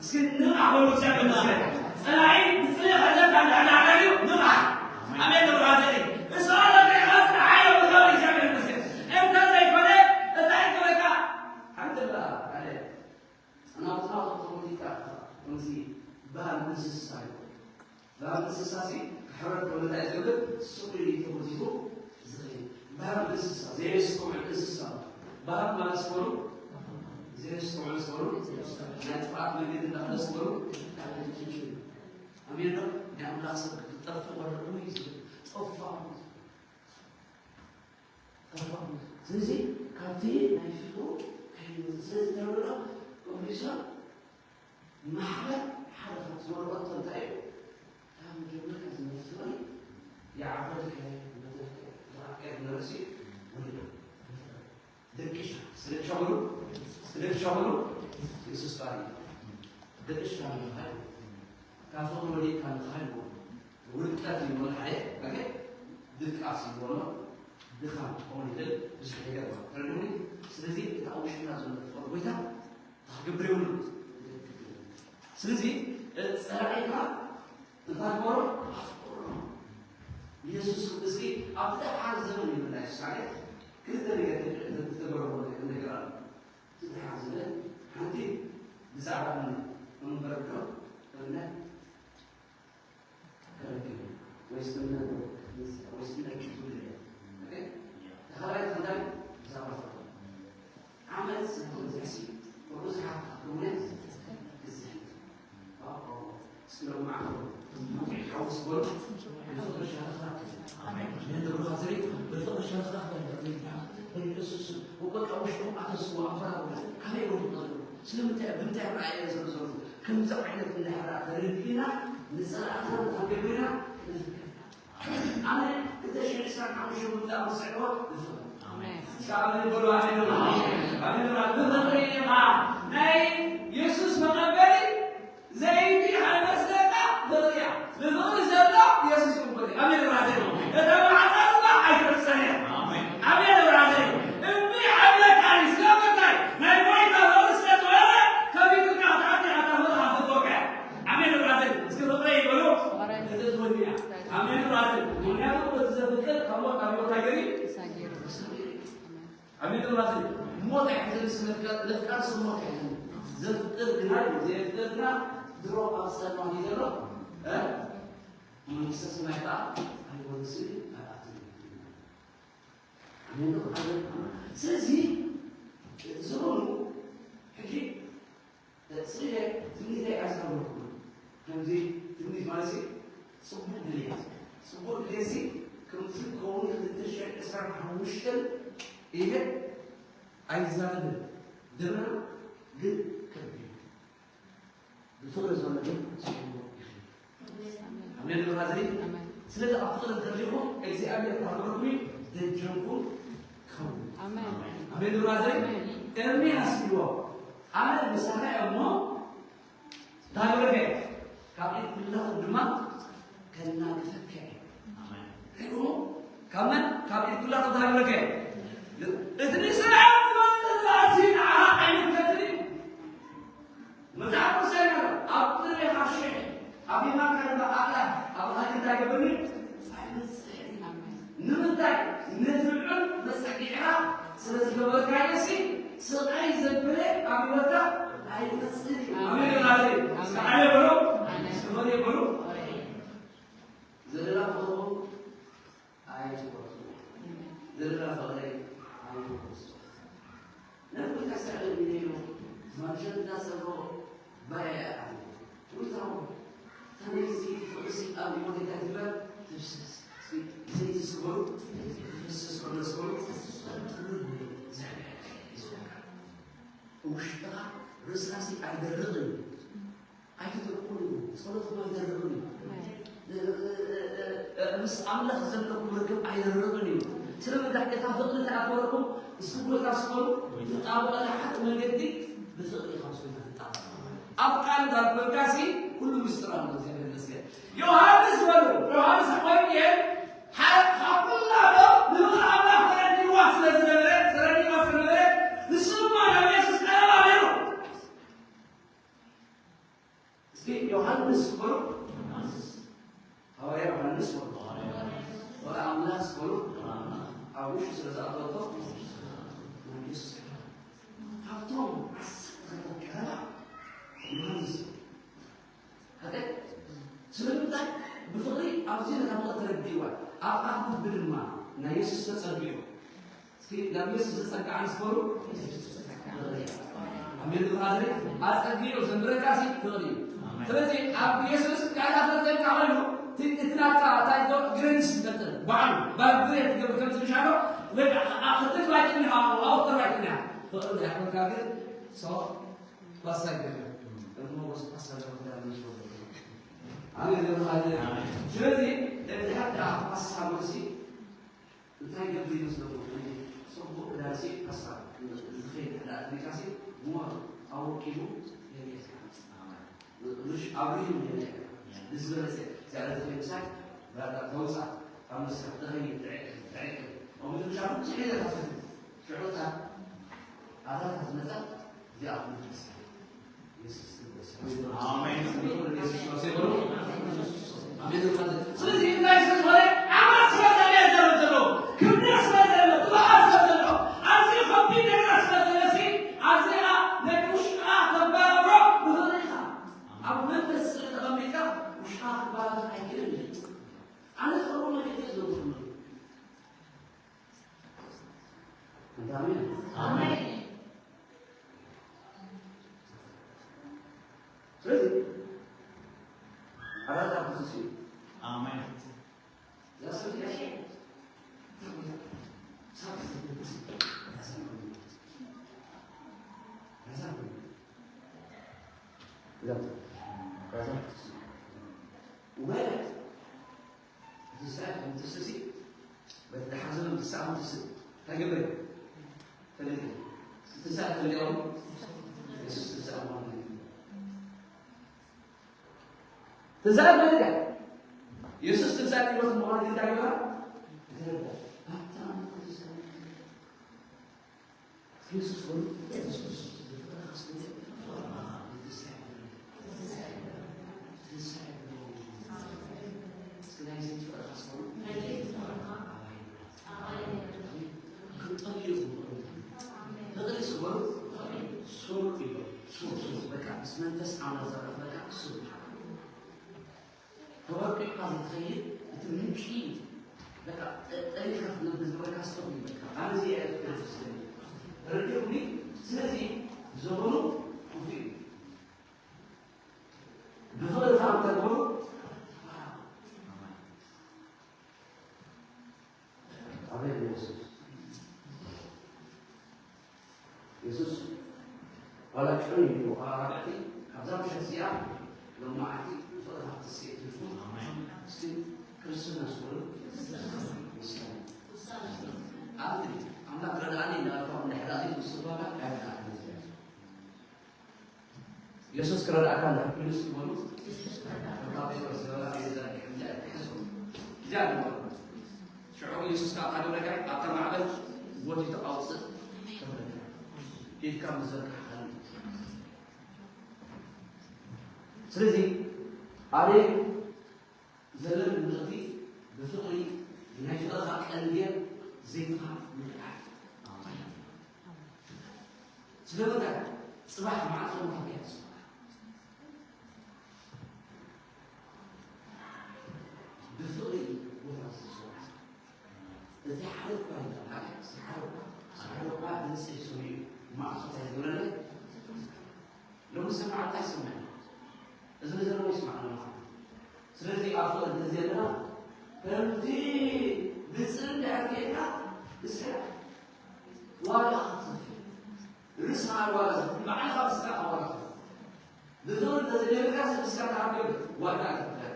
እስኪ ንቕሕ በሉ። እግዚኣብሔር ይመስገን። ጸላኢ ብጽልኢ ከዘካ እንዳዕዳዕዳ እዩ። ንቕሕ። ኣሜን ብሉ ናዘሪ። እሱ ኣረጋግዓ ጽንዓዮ ብኽብሪ እግዚኣብሔር ይመስገን። እንተ ዘይኮነ፣ እንታይ ክብለካ? ሓንቲ ደኣ፣ ኣለ፣ ጽናውትና ተተጎዲካ፣ ከምዚ ባህል እንስሳ እዩ። ባህል እንስሳ ሲ፣ ክሕረድ ከሎ እንታይ ዝብል? ስቕ ኢሉ እዩ ተጎዲጉ ዝኸይድ። ባህል እንስሳ፣ ዘየስተውዕል እንስሳ። ባህል ማለት ስበሉ፣ ዘየስተውዕል ስበሉ፣ ናይ ጥፍኣት መንገዲ እንዳኸደ ስበሉ፣ ኣሜን ዶ? ናይ ኣምላኽ ሰብ ክጠፍእ ወረዱ እዩ ዝብል። ጠፋ። ጠፋ። ስለዚ ካብቲ ናይ ፍቕሩ ከይወጽእ፣ ስለዚ እንታይ ይብሎ? ቅዱሳን ማሕበር ሓደ ካብ ዝመረቐቶ እንታይ እዩ? ካብ መጀመርያ ዝመርጽ ፍቕሪ ይዓበድካዮ፣ መትረፍካዮ፣ ዝረኣካዮ ዝነበረ ሲ ወሊዶ። ደቅሻ፣ ስለ ሸቕሉ፣ ስለ ሸቕሉ የሱስ ባሪ። ደቅሻ ምንታይ? ካብ ፍቕሪ ወዲቕካ ምኻድ ይኾን። ውድቀት ይኾን ሓደ፣ ኦኬ? ድቃስ ይኾን፣ ድኻም ክኸውን ይኽእል፣ ብዙሕ ነገር ማለት። ተረድኡኒ? ስለዚ እቲ ኣብ ውሽጥና ዘሎ ፍቕሪ ጎይታ ክገብር የብሉን። ስለዚ፣ እ፣ ጸላኢኻ እንታይ ግበሮ? ኣፍቅሮ። ኢየሱስ እስኪ ኣብ ደሓር ዘመን ይብል ናይ ሳሌ ክልተ ነገር ተገበረዎ ነገር ኣሎ። እቲ ደሓር ዘመን ሓንቲ ብዛዕባ እምነት፣ እምበር ዶ እምነት ክረክብ እዩ? ወይስ እምነት ወይስ እምነት ክህሉ እዩ? ኦኬ? ተኻራይ እንታይ? ብዛዕባ ፍቕሪ። ዓመት ዝበዝሕ ሲ፣ ብብዙሓት እምነት ክዝሕ። ኦ፣ ኦ፣ ኦ። እስኪ ሎም ማዕኸሉ ሓውስ በሉ። ብፍቕሪ ሸነኽና። ኣሜን። ብፍቕሪ ሸነኽና። በቃ ውሽጦም ኣተስዎ ኣባራሩ። ከመይ ይወዱ ዘለዉ? ስለምንታይ? ብምንታይ ራእየ ዘለዉ? ከምዚ ዓይነት እንድሕር ተረዲእና፣ ንጸላእትና እንታይ ገቢርና? ኣነ ክልተ ሽሕን ዕስራን ሓሙሽተን ምምጻእ ምስ ዝዕወት ንፍቕሪ። ኣሜን። እስከ ኣሜን በሉ፣ ኣሜን በሉ። ኣሜን። ኣሜን በሉ። ብፍቕሪ ኢኻ ናይ የሱስ መቐበሊ ዘይቲ ሓመስለካ ፍቕሪ እያ። ብፍቕሪ ዘሎ የሱስ ይቕበል እዩ። ኣሜን በሉ። እታ መዓጻ ድማ ኣይትዕጸን እያ። ኣሜን። ኣሜን በሉ። እምቢ ሓብለካ እዩ። ስለምንታይ? ናይ ሞይታ ፍቕሪ ስለ ዝበለ ከቢዱካ፣ ኣታ፣ ኣታ፣ ኣታ ፍቕሪ ሃብቦካ እያ። ኣሜን ብራዘር፣ እስኪ ፍቕረይ በሉ። ፍቕረይ። እዘዝወኒ እያ። ኣሜን ብራዘር፣ ምኽንያቱ በቲ ዘፍቅር ካብ ሞት ናብ ህይወት ኣይገሪ። ተሳጊሩ። ኣሜን። ኣሜን ብራዘር፣ ሞት ኣይሕዘኒ፣ ስለ ፍቃድ፣ ለፍቃድ ስለ ሞት ኣይሕዘኒ። ዘፍቅር ግና እዩ፣ ዘየፍቅር ግና ድሮ ኣብ ጸልማት እዩ ዘሎ። እ? መንግስተ ሰማይ ከዓ ኣይወርስን እዩ፣ ኣይኣቱን እዩ። ኣሜን ዶ? ኣሜን። ስለዚ ዝኾኑ ሕጂ ስለ ትምኒተይ ኣስታወልኩ። ከምዚ ትምኒት ማለት ሲ ጽቡቕ ድልየት። ጽቡቕ ድልየት ሲ ከምዚ ክኸውን ክልተ ሽሕን ዕስራን ሓሙሽተን ኢለ ኣይዛረብን። ደመና ግን ከቢድ። ብፍቕሪ ዘሎ ግን ጽቡቕ ይኽእል። ኣሜን ብራዘሪ። ኣሜን። ስለዚ ኣብ ፍቕሪ እንተሊኹም እግዚኣብሔር ካብ ረብኒ ደጀንኩም ከውን። ኣሜን። ኣሜን ብራዘሪ። ኣሜን። ኤርምያስ ይብሎ ኣነ ምሳኻ እየ እሞ ታግረከ ካብ ኢድ ኩላኹም ድማ ከናግፈከ እየ። ኣሜን። ሪእኹም? ካብ መን? ካብ ኢድ ኩላኹም ታግረከ። እቲ ንስራኤል ዝመጽእ ዝኣሲ ንዓኻ ኣይምልከትን እዩ። መጽሓፍ ቅዱስ እንታይ ይብሎ? ኣብ ቅድሜኻ ሽሕ፣ ኣብ የማንካ ድማ ኣእላፍ፣ ኣብ ኻልእ እንታይ ይገብርኒ? ኣይመጽእን እዩ። ንምንታይ? ነቲ ልዑል መጸጊዕኻ ስለ ዝገበርካዮ ሲ፣ ስቓይ ዘብለ ኣብ ህይወትካ ኣይመጽእን እዩ። ኣሜን። ኣሜን። ኣሜን። ኣሜን። እስከ ኣሜን በሉ። ኣሜን። እስከ ኣሜን በሉ። ኣሜን። ዘለና ፍቕርኹም ኣይትቑረጹ። ዘለና ፍቕረይ ኣይትቑረጹ። ነብሪ ከስተዕልል ኢለ ኢሉ ማንሸት እንዳሰብሮ ባየ ኣለ። ውልታው ተመይዚ ፍቕርሲ ኣብ ህይወት እንታይ ትግበር? ትፍስስ። እስኪ ዘይቲ ስበሩ፣ ትፍስስ ፍቕሪ ስበሩ። ውሽጥኻ ርእስኻሲ ኣይደርቕን እዩ። ኣይትደርቁን እዩ። ጸሎትኩም ኣይደርቕን እዩ። እ-፣ እ-፣ እ-፣ እ-፣ ምስ ኣምላኽ ዘለኩም ርክብ ኣይደርቕን እዩ። ስለምንታይ? እታ ፍቕሪ ተኣትወኩም፣ እስቲ ጎይታ ስበሩ፣ ትጣበቐላ ሓንቲ መንገዲ ብፍቕሪ ኢኻ ምስ ጎይታ ትጣበቕ። ኣፍቃሪ ዳር ኮንካሲ ኩሉ ምስጢር ኣሎ። እግዚኣብሔር ይመስገን። ዮሃንስ በሉ፣ ዮሃንስ ወንጌል ሓደ ካብ ኩላ ዶ ንፍቕሪ ኣምላኽ ተረዲእዋ ስለ ዝነበረ፣ ተረዲእዋ ስለ ዝነበረ፣ ንሱ ድማ ናብ የሱስ ቀረባ ነይሩ። እስኪ ዮሃንስ በሉ። ሃዋርያ ዮሃንስ በሉ። ወላ ኣምላኽ በሉ። ኣብ ውሽጡ ስለ ዝኣተወቶ ናብ የሱስ ቀረባ። ካብቶም ዓሰርተ ክልተ ቀረባ ዮሃንስ በሉ። ሃቀ ስለምንታይ? ብፍቕሪ ኣብዚ ነታ ፍቕሪ ተረዲእዋ። ኣብ ኣፍ ልቢ ድማ ናይ የሱስ ተጸጊዑ። እስኪ ናብ የሱስ ዘጸግዓ ምስ በሉ፣ ኣሜን ብራዘር። ኣጸጊዑ ዘንብረካ ሲ ፍቕሪ እዩ። ስለዚ ኣብ የሱስ ካላ ፈተንካ ኮይኑ፣ እቲ፣ እቲ ናትካ እንታይ ዶ ግሬንስ ይፈጥር። ባዕሉ፣ ባውንደሪ ትገብር ከም ትንሻሎ፣ ወይ ከዓ ኣብ ክልተ ባይትን ኣብ ኣውተር ባይትን ፍቕሪ ዳይኮንካ ግን፣ ሶ፣ ኳሳ ይገብር። እሞ ወስ ኳሳ ይገብር። ኣሜን ብራዘር። ስለዚ፣ ድሕሪ ኳሳ ሲ፣ እንታይ ይገብር ይመስለኩም? ጽቡቕ ክዳንሲ ሓሳብ ዝኸይድ ድሕሪ ኣትሌትካሲ ሞር ኣወቂቡ የርእየካ። ምሽ ኣብ ሪም የርእየካ። ብዝበለጸ እዚኣ ዝኸይድ ምሳይ ብራታ ተውጻ ኣብ መስርሕ ተኸይድ ትዕቅብ ትዕቅብ። ኣብ ምድርሻ ብዙሕ ኢለ ታስብ። ሽዑ እታ ኣታ ዝመጻ እዚኣ ኣብ ምድርሻ ኣሜን። ስለዚ እንታይ ስለ ዝኾነ፣ ዓቕሚ ስለ ዘለ ዘረብ ዘለዎ፣ ክብደት ስለ ዘለ፣ ብቕዓት ስለ ዘሎ፣ ኣብዚ ከቢድ ነገር ስለ ዘለሲ፣ ኣብዚኣ ነቲ ውሽጥኻ ተበራብሮ ብፍቕሪ ኢኻ። ኣሜን። ኣሜን። ስለዚ ኣራዳ ብዙ እዩ። ኣሜን። ማለት እቲ ዝሰኣል ከም ትስእ ሲ፣ በቲ ዝሓዘሎም ዝሰኣሉ ትስእ እንታይ ገበረ? ፈለጠ። እቲ ትንሳኤ ፈሊጦም የሱስ ትንሳኤ ምዃኑ ፈሊጦም። ትንሳኤ ፈሊጠ። የሱስ ትንሳኤ ጢሞት ምዃኑ ግን እንታይ ገበረ? ተረዳ። ኣብታ ትንሳኤ የሱስ ሆይ፣ የሱስ ፍቅሪ ስበሩ ሱር እዩ። ሱር ሱር በቃ ምስ መንፈስ ኣምላኽ ዘራኽበካ ሱር ተወቂዕካ ዘይትኸይድ እቲ ምንጪ በቃ ጠ- ጠሊኻ ክትነብር ዝበካ ስቶም እዩ። በቃ ኣነ እዚ እየ ክርስቶስ ተረዲኹኒ። ስለዚ ዘመኑ ክፉእ እዩ። ብፍቕሪ ካብ ተግብሩ ኣቤት የሱስ። የሱስ ዋላ ጭዑ እዩ፣ ዋላ ራብዕቲ ካብዛ ምሸት እዚኣ ሎማዓንቲ ፍቕሪ ካብ ትስእት ኢልኩም እስቲ ክርስትና ስበሉ። ኣንቲ ኣምላኽ ረድኣኒ እንዳበልኩም እንድሕር ኣዚዙ ምስ ዝበላ ኣይረድኣክን። የሱስ ክረድኣካ እንድሕር ኮይኑ እስቲ በሉ። እታ ጴጥሮስ ዝበላ ቤዛ እንድሕር እንድሕር ትሕዞ። እዚኣ ድማ ሽዑ የሱስ ከኣ እንታይ ገበረካ? ኣብታ ማዕበል ጎቲቱ ኣውጽእ ተብለካ። ኢድካ ምዘርጋሕ ሓሊ። ስለዚ ኣነ ዘለኒ ምልእቲ ብፍቕሪ ናይ ፍቕርኻ ቀንዲ ዘይትኻ ምርኣይ። ስለምንታይ? ጽባሕ ማዕጾ ምኽንያት ጽባሕ ብፍቕሪ ቦታ ዝጽዋዕ እቲ ሓደ እኳ ይበሃል፣ እቲ ሓደ እኳ፣ እቲ ሓደ እኳ ድምፂ ሰሚዑ ማዕጾ እንታይ ዝብለኒ? ሎሚ ዝሰምዓ እንታይ ይሰምዕ? እዚ ንዘለዎ ይስማዕ ኣሎ ማለት እዩ። ስለዚ ኣብ ፍቕሪ እንተዘለና ከምቲ ብፅን ድሕር ጌርካ ንስሕቕ ዋጋ ክትኸፍል ርእስኻ ዋጋ ትኸፍል፣ ባዕልኻ ርእስኻ ዋጋ ትኸፍል። ብፍቕሪ እንተዘይጌርካ ንስኻ ትሃብዮ ዋጋ ኣይትኽፈል።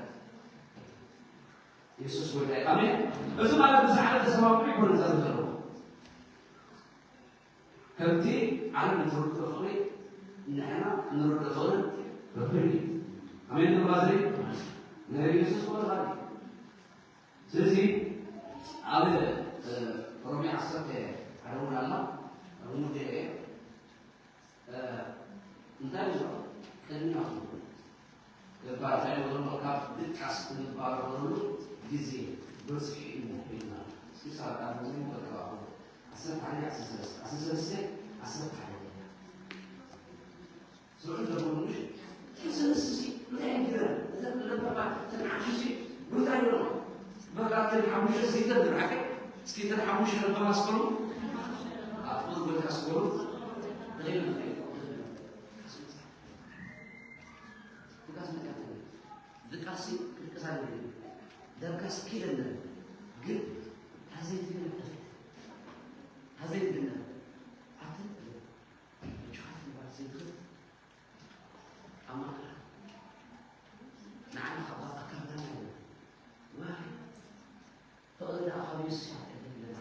የሱስ ጎይታ እዩ። ኣሜን። እዚ ማለት ብዛዕባ ተሰማምዑ ይኮነ ዘርዘሩ ከምቲ ዓለም ንትርድኦ ፍቕሪ ንሕና እንርድኦ ፍቕሪ ርክብ እዩ። ኣሜን። ንባዝሪ ናይ ኢየሱስ ፍቕሪ ኻል ስለዚ ኣብ ሮሜ ዓሰርተ ሓደ እውን ኣላ። ኣብ ሙዴ እንታይ እዩ ቅድሚያ ገባር እንታይ ወረሎ ካብ ድቃስ ክንባረረሉ ግዜ በፂሑ እዩ ኢልና እስኪ ሳብ ቃል ሙሴ ንረክብ። ዓሰርተ ሓደ ዓሰርተ ሰለስተ ዓሰርተ ሰለስተ ዓሰርተ ሓደ ዝውዕል ዘሎ ምሽ ስንስሲ እንታይ ይግረ እተን ለበባ እተን ዓሽሲ ጉዳይ ነው። በቃ እተን ሓሙሽተ ዘይተን ድራከ እስኪ እተን ሓሙሽተ ለበባ ስበሩ ኣፍር ጎይታ ስበሩ። ድቃስ መቃተል ድቃሲ ድቅሳለ ደርጋስ ኪደለ ግን ሀዘይት ግን ሀዘይት ግን ኣትን ቻት ባል ዘይት ኣማራ ንዓና ካብ ኣካብዳና ዋይ ፍቕሪ ደኣ ካብ የሱስ ኣትቀበል ኣለና።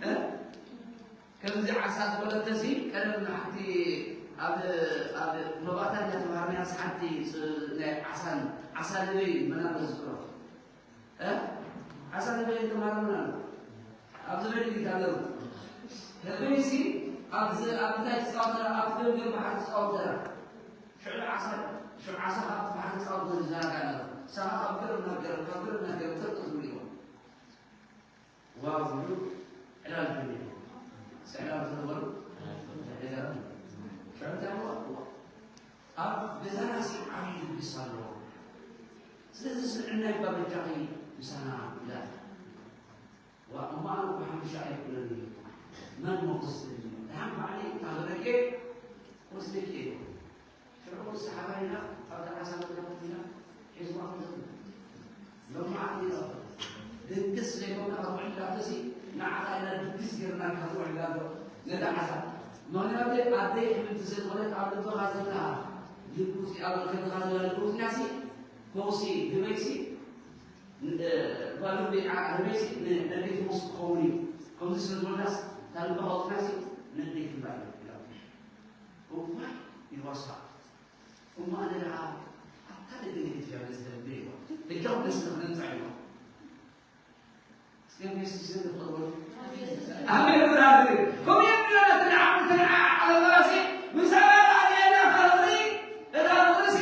እ? ከምዚ ዓሳ ዝበለተሲ ቀደም ሓንቲ ኣብ ኣብ መባእታ እኛ ተማሃርናያስ ሓንቲ ፅ- ናይ ዓሳን ዓሳ ንበይ መናበር ዝዝክሮ እ? ዓሳ ንበይ ተማሃርና ኣሎ ኣብዚ በይ ይታለሩ ህበይሲ ኣብዚ ኣብ እንታይ ትፃወተራ ኣብ ገምገም ባሕሪ ትፃወተራ ሽዑ ዓሳ ሽዑ ዓሳ ካብ ባሕሪ ፃውት ዝዛረጋ ነበረ። ሳኻ ካብ ገርም ናብ ገርም ካብ ገርም ናብ ገርም ተርቅ ዝብሉ እዮም። ዋው ዝብሉ ዕላል ጀሚሩ። ስዕላል ዝነበሩ ዕላል ሽዑ እንታይ ኣለዎ? ኣብ ገዛና ሲ ዓብዪ ድግስ ኣለዎ። ስለዚ ስምዕና ይባ በጃኺ ምሳና ይላል። እሞ ኣነ እኮ ሓሙሽተ ኣይኮነን እዩ። መን መኹስትኒ? ደሓን ባዕለይ እንተበለኬ ወስደኬ። ሽዑ ሰሓባይና ኣብ ደዓሳ መድረኽ ኮይና ሒዝዋ ክትብል። ሎማዓንቲ ኢና ድግስ ዘይኮንካ ካብ ውዕል ዳቶሲ ንዓኻ ኢና ድግስ ጌርናካ ውዕል ዳቶ ነደዓሳ። ምኽንያቱ ኣደይ ሕምምቲ ስለ ዝኾነት ኣብ ልብኻ ዘላ ልቢ ውፅኢ ኣብ ከብድኻ ዘላ ልቢ ውፅኢናሲ ፈውሲ ህበይሲ ጓል ህበይሲ ነደይ ፈውሲ ክኸውን እዩ። ከምዚ ስለ ዝበልናስ እታ ልብኻ ውፅኢናሲ ነደይ ትንባር እዩ። እዋይ ኢልዋ እሷ። እሞ ኣነ ደኣ ኣብታ ደገ ገዲፈያ ገዝተብለይዋ። ደጃኹም ደስ ንኽነምጻ ኢልዋ። እስከ ምስ ዝኽእል ኣሜን ብራዘር። ከምኡ እዮም ብለና ተንዓ-፣ ተንዓ-፣ ዓለማሲ ምሳና ኣልየና ካልሪ እታ ርእሲ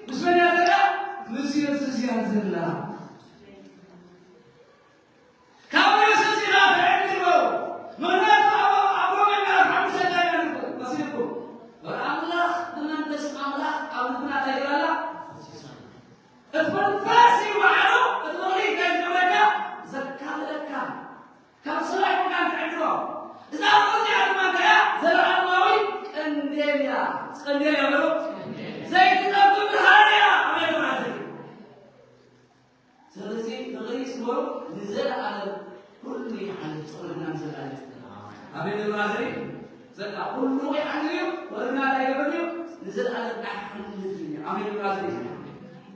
ምስ መን እያ ዘላ? ምስ የሱስ እያ ዘላ። ካብ የሱስ ኢና ትዕድሎ። ምኽንያቱ ኣብ፣ ኣብ ሮሜ ምዕራፍ ሓሙሽተ እንታይ ኢና ንብል መሲልኩም? ወረ ኣምላኽ ብመንፈስ ኣምላኽ ኣብ ልብና እንታይ ይገብር ኣላ? እቲ መንፈስ እዩ ባዕሉ፣ እቲ ምኽሪ እንታይ ዝገብረካ? ዘካፍለካ። ካብ ሰማይ ኮንካ ትዕድሎ። እዛ ምኽሪ እዚኣ ድማ እንታይ እያ? ዘለኣለማዊ ቀንዴል እያ። ቀንዴል እያ በሉ። ዘይትጠፍእ ብርሃን እያ። ኣሜን በሉ። ስለዚ ፍቕሪ ስበሩ ንዘለኣለም ኩሉ ይሓልፍ፣ ፍቕርና ንዘለኣለም። ኣሜን ብራዘር። ዘላ ኩሉ ይሓልፍ እዩ፣ ፍቕርና እንታይ ይገብር እዩ? ንዘለኣለም ኣይሓልፍን እዩ። ኣሜን ብራዘር።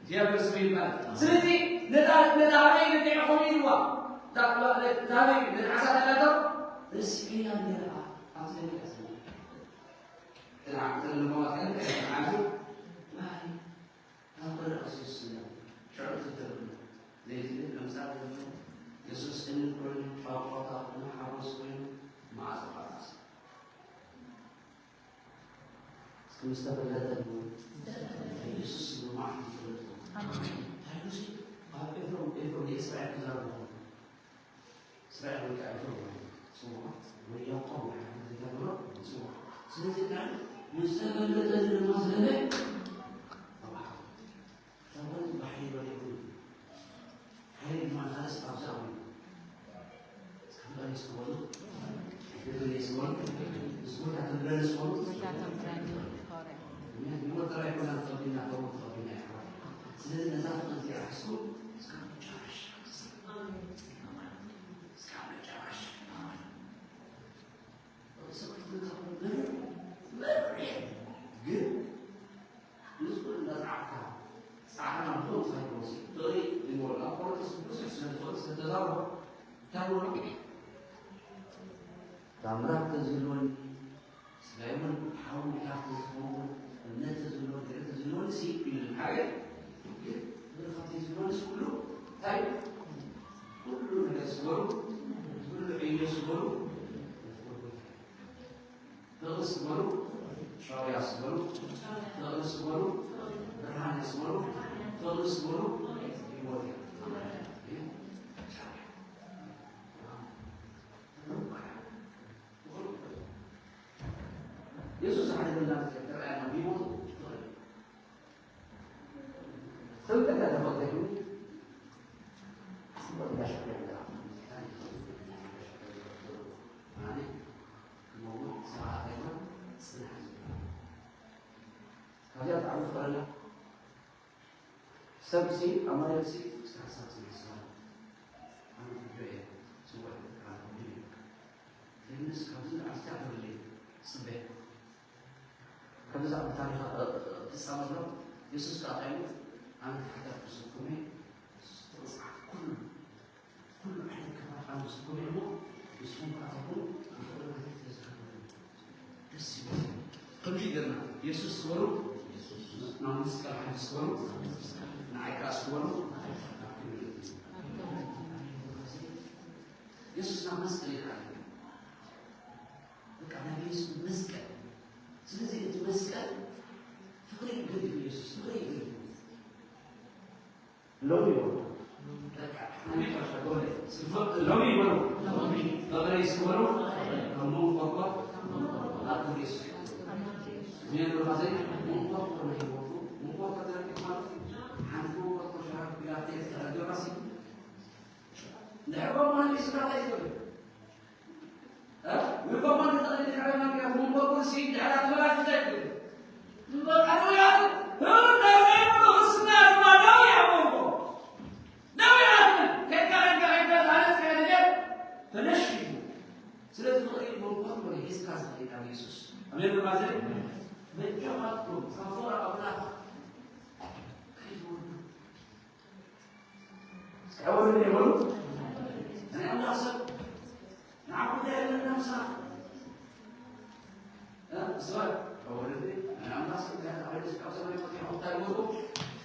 እግዚኣብሔር ስሙ ይባል። ስለዚ ነታ፣ ነታ ሃበይ ነዲዕኹም ኢልዋ። እታ፣ እታ ሃበይ ነታ ዓሳ ተላቶ ርስዕያ ነይራ። ኣብዚ ነዲዓ ዘላ። ተንዓ-፣ ተንለመዋ ከን፣ ተንዓዙ፣ ማይ ካብ በረቕ ዝስለ ሽዑ ትትርፍ ዘይትብል ለምሳሌ ዘሎ የሱስ እንን ኮይኑ ጫውጫውታ ኮይኑ ሓጎስ ኮይኑ መዓዛ ጳጳስ እስኪ ምስ ተፈለጠ የሱስ ይብሉ መዓት ይፈለጡ። እንታይ ኢሉ ሲ ኣብ ኤፍሮም ኤፍሮም የእስራኤል ክዛረቡ ከሎ እስራኤል ወይ ከዓ ኤፍሮም ወይ ስምዖን ወይ ያዕቆብ ወይ ሓንቲ ዘይተብሎ ስምዖን። ስለዚ ካል ምስ ተፈለጠ ድማ ስለለ ተባህል። ተባህል ባሕሪ በሊዑ ሓይል ድማ ንኻልስ ኣብዛ ኣዊሉ እስካብ በሊስ ክበሉ ግብር የስበሉ እስቦታ ተብለን ስበሉ ምክንያቱ ህይወት ጥራይ ኮና ተቐቢልና ተወት ተቐቢልና ይሓዋል። ስለዚ ነዛ ፍቕሪ እዚኣ ሒዝኩም እስካብ መጨረሻ እስካብ መጨረሻ ግን ንሱ እንዳጻዕካ ጻዕና ብቶም ሳይኮስ ፍቕሪ ይሞላ ቆሮንቶስ ብዙሕ ስለ ዝፈልጥ ስለ ተዛረቦ እንታይ በሎ? ታምራት ተዝህልወኒ ስጋይ እውን ሓው ምሕታት ተዝኸውን እምነት ተዝህልወኒ ገለ ተዝህልወኒ ሲ ኢሉ ሓደ ግን ካብቲ ዝህልወኒ ኩሉ እንታይ ኩሉ ነገር ስበሩ ኩሉ ዕዮ ስበሩ ፍቕሪ ስበሩ፣ ሻውያ ስበሩ፣ ፍቕሪ ስበሩ፣ ብርሃን ስበሩ፣ ፍቕሪ ስበሩ፣ ህይወት የሱስ ሓደ ገና ተረኣና ቢሞቱ ካብዚኣ ብጣዕሚ ፍቕረና ሰብሲ ኣማርያሲ እስከ ሓሳብ ስለ ዝሰራ ኣነ ጉዳይ ስወር ኣነ ጉዳይ ይብካ ለምስ ካብዚ ንኣስታ ተብለይ ጽበ ከምዚ ኣብ ታሪኻ ፍጻመ ኣሎ። የሱስ ከኣ እንታይ ኢሉ? ኣነ ተሓታቲ ዝኩነ መጽሓፍ ኩሉ ኩሉ ዓይነት ክፋል ኣነ ዝኩነ እሞ ንስኹም ከኣ ትኹኑ ብፍቕሪ ማለት ተዝሃበሉ ደስ ይብል። ከምዚ ይገርና የሱስ ዝበሉ ናብ መስቀል ሓይሊ ዝበሉ ንዓይ ከኣ ዝበሉ የሱስ ናብ መስቀል ይሓል በቃ ናይ የሱስ መስቀል ስለዚ እቲ መስቀል ፍቕሪ ይገድፍ ኢየሱስ ፍቕሪ ይገድፍ ሎሚ ይበሉ በቃ ናይ መጨረሻ ጎለ ስልፈ ሎሚ ይበሉ ፍቕሪ ይስበሩ ከሞ ቆርቆር ኣቱ ኢየሱስ ሜን ሮማዘይ መንቆርቆር ናይ ህይወቱ መንቆርቆር ተረቂቕ ማለት ሓንቲ መንቆርቆር ሸራ ቢላቴ ተረገባሲ ንሕጎ ማን ይስራ ይብል። እ? ንጎ ማን ተጠቅልል ከረና ከ መንጎ ኩርሲ ድሕራ ተበላሽ ይብል። በቃ ነው ያሉ። ህብረት ያሉ እስና ድማ ነው ያመንጎ። ነው ያሉ። ከካ ከካ ከካ ማለት ከሌለ ተነሽ። ስለዚህ ፍቅሪ መንጎ ነው ይስካ ዘይ ኢየሱስ። ኣሜን። ማለት በእጃማትኩም ከፎራ ኣምላኽ ከይትወዱ። እስኪ ኣወርድ ይበሉ። ናይ ኣምላኽ ሰብ ንዓ ጉዳይ ኣለና ምሳና። እ? እሱዋይ ኣወርድ ናይ ኣምላኽ ሰብ እንታይ ተባሂሉ እስካብ ሰማይ ወዲቑ እንታይ ይወድቁ?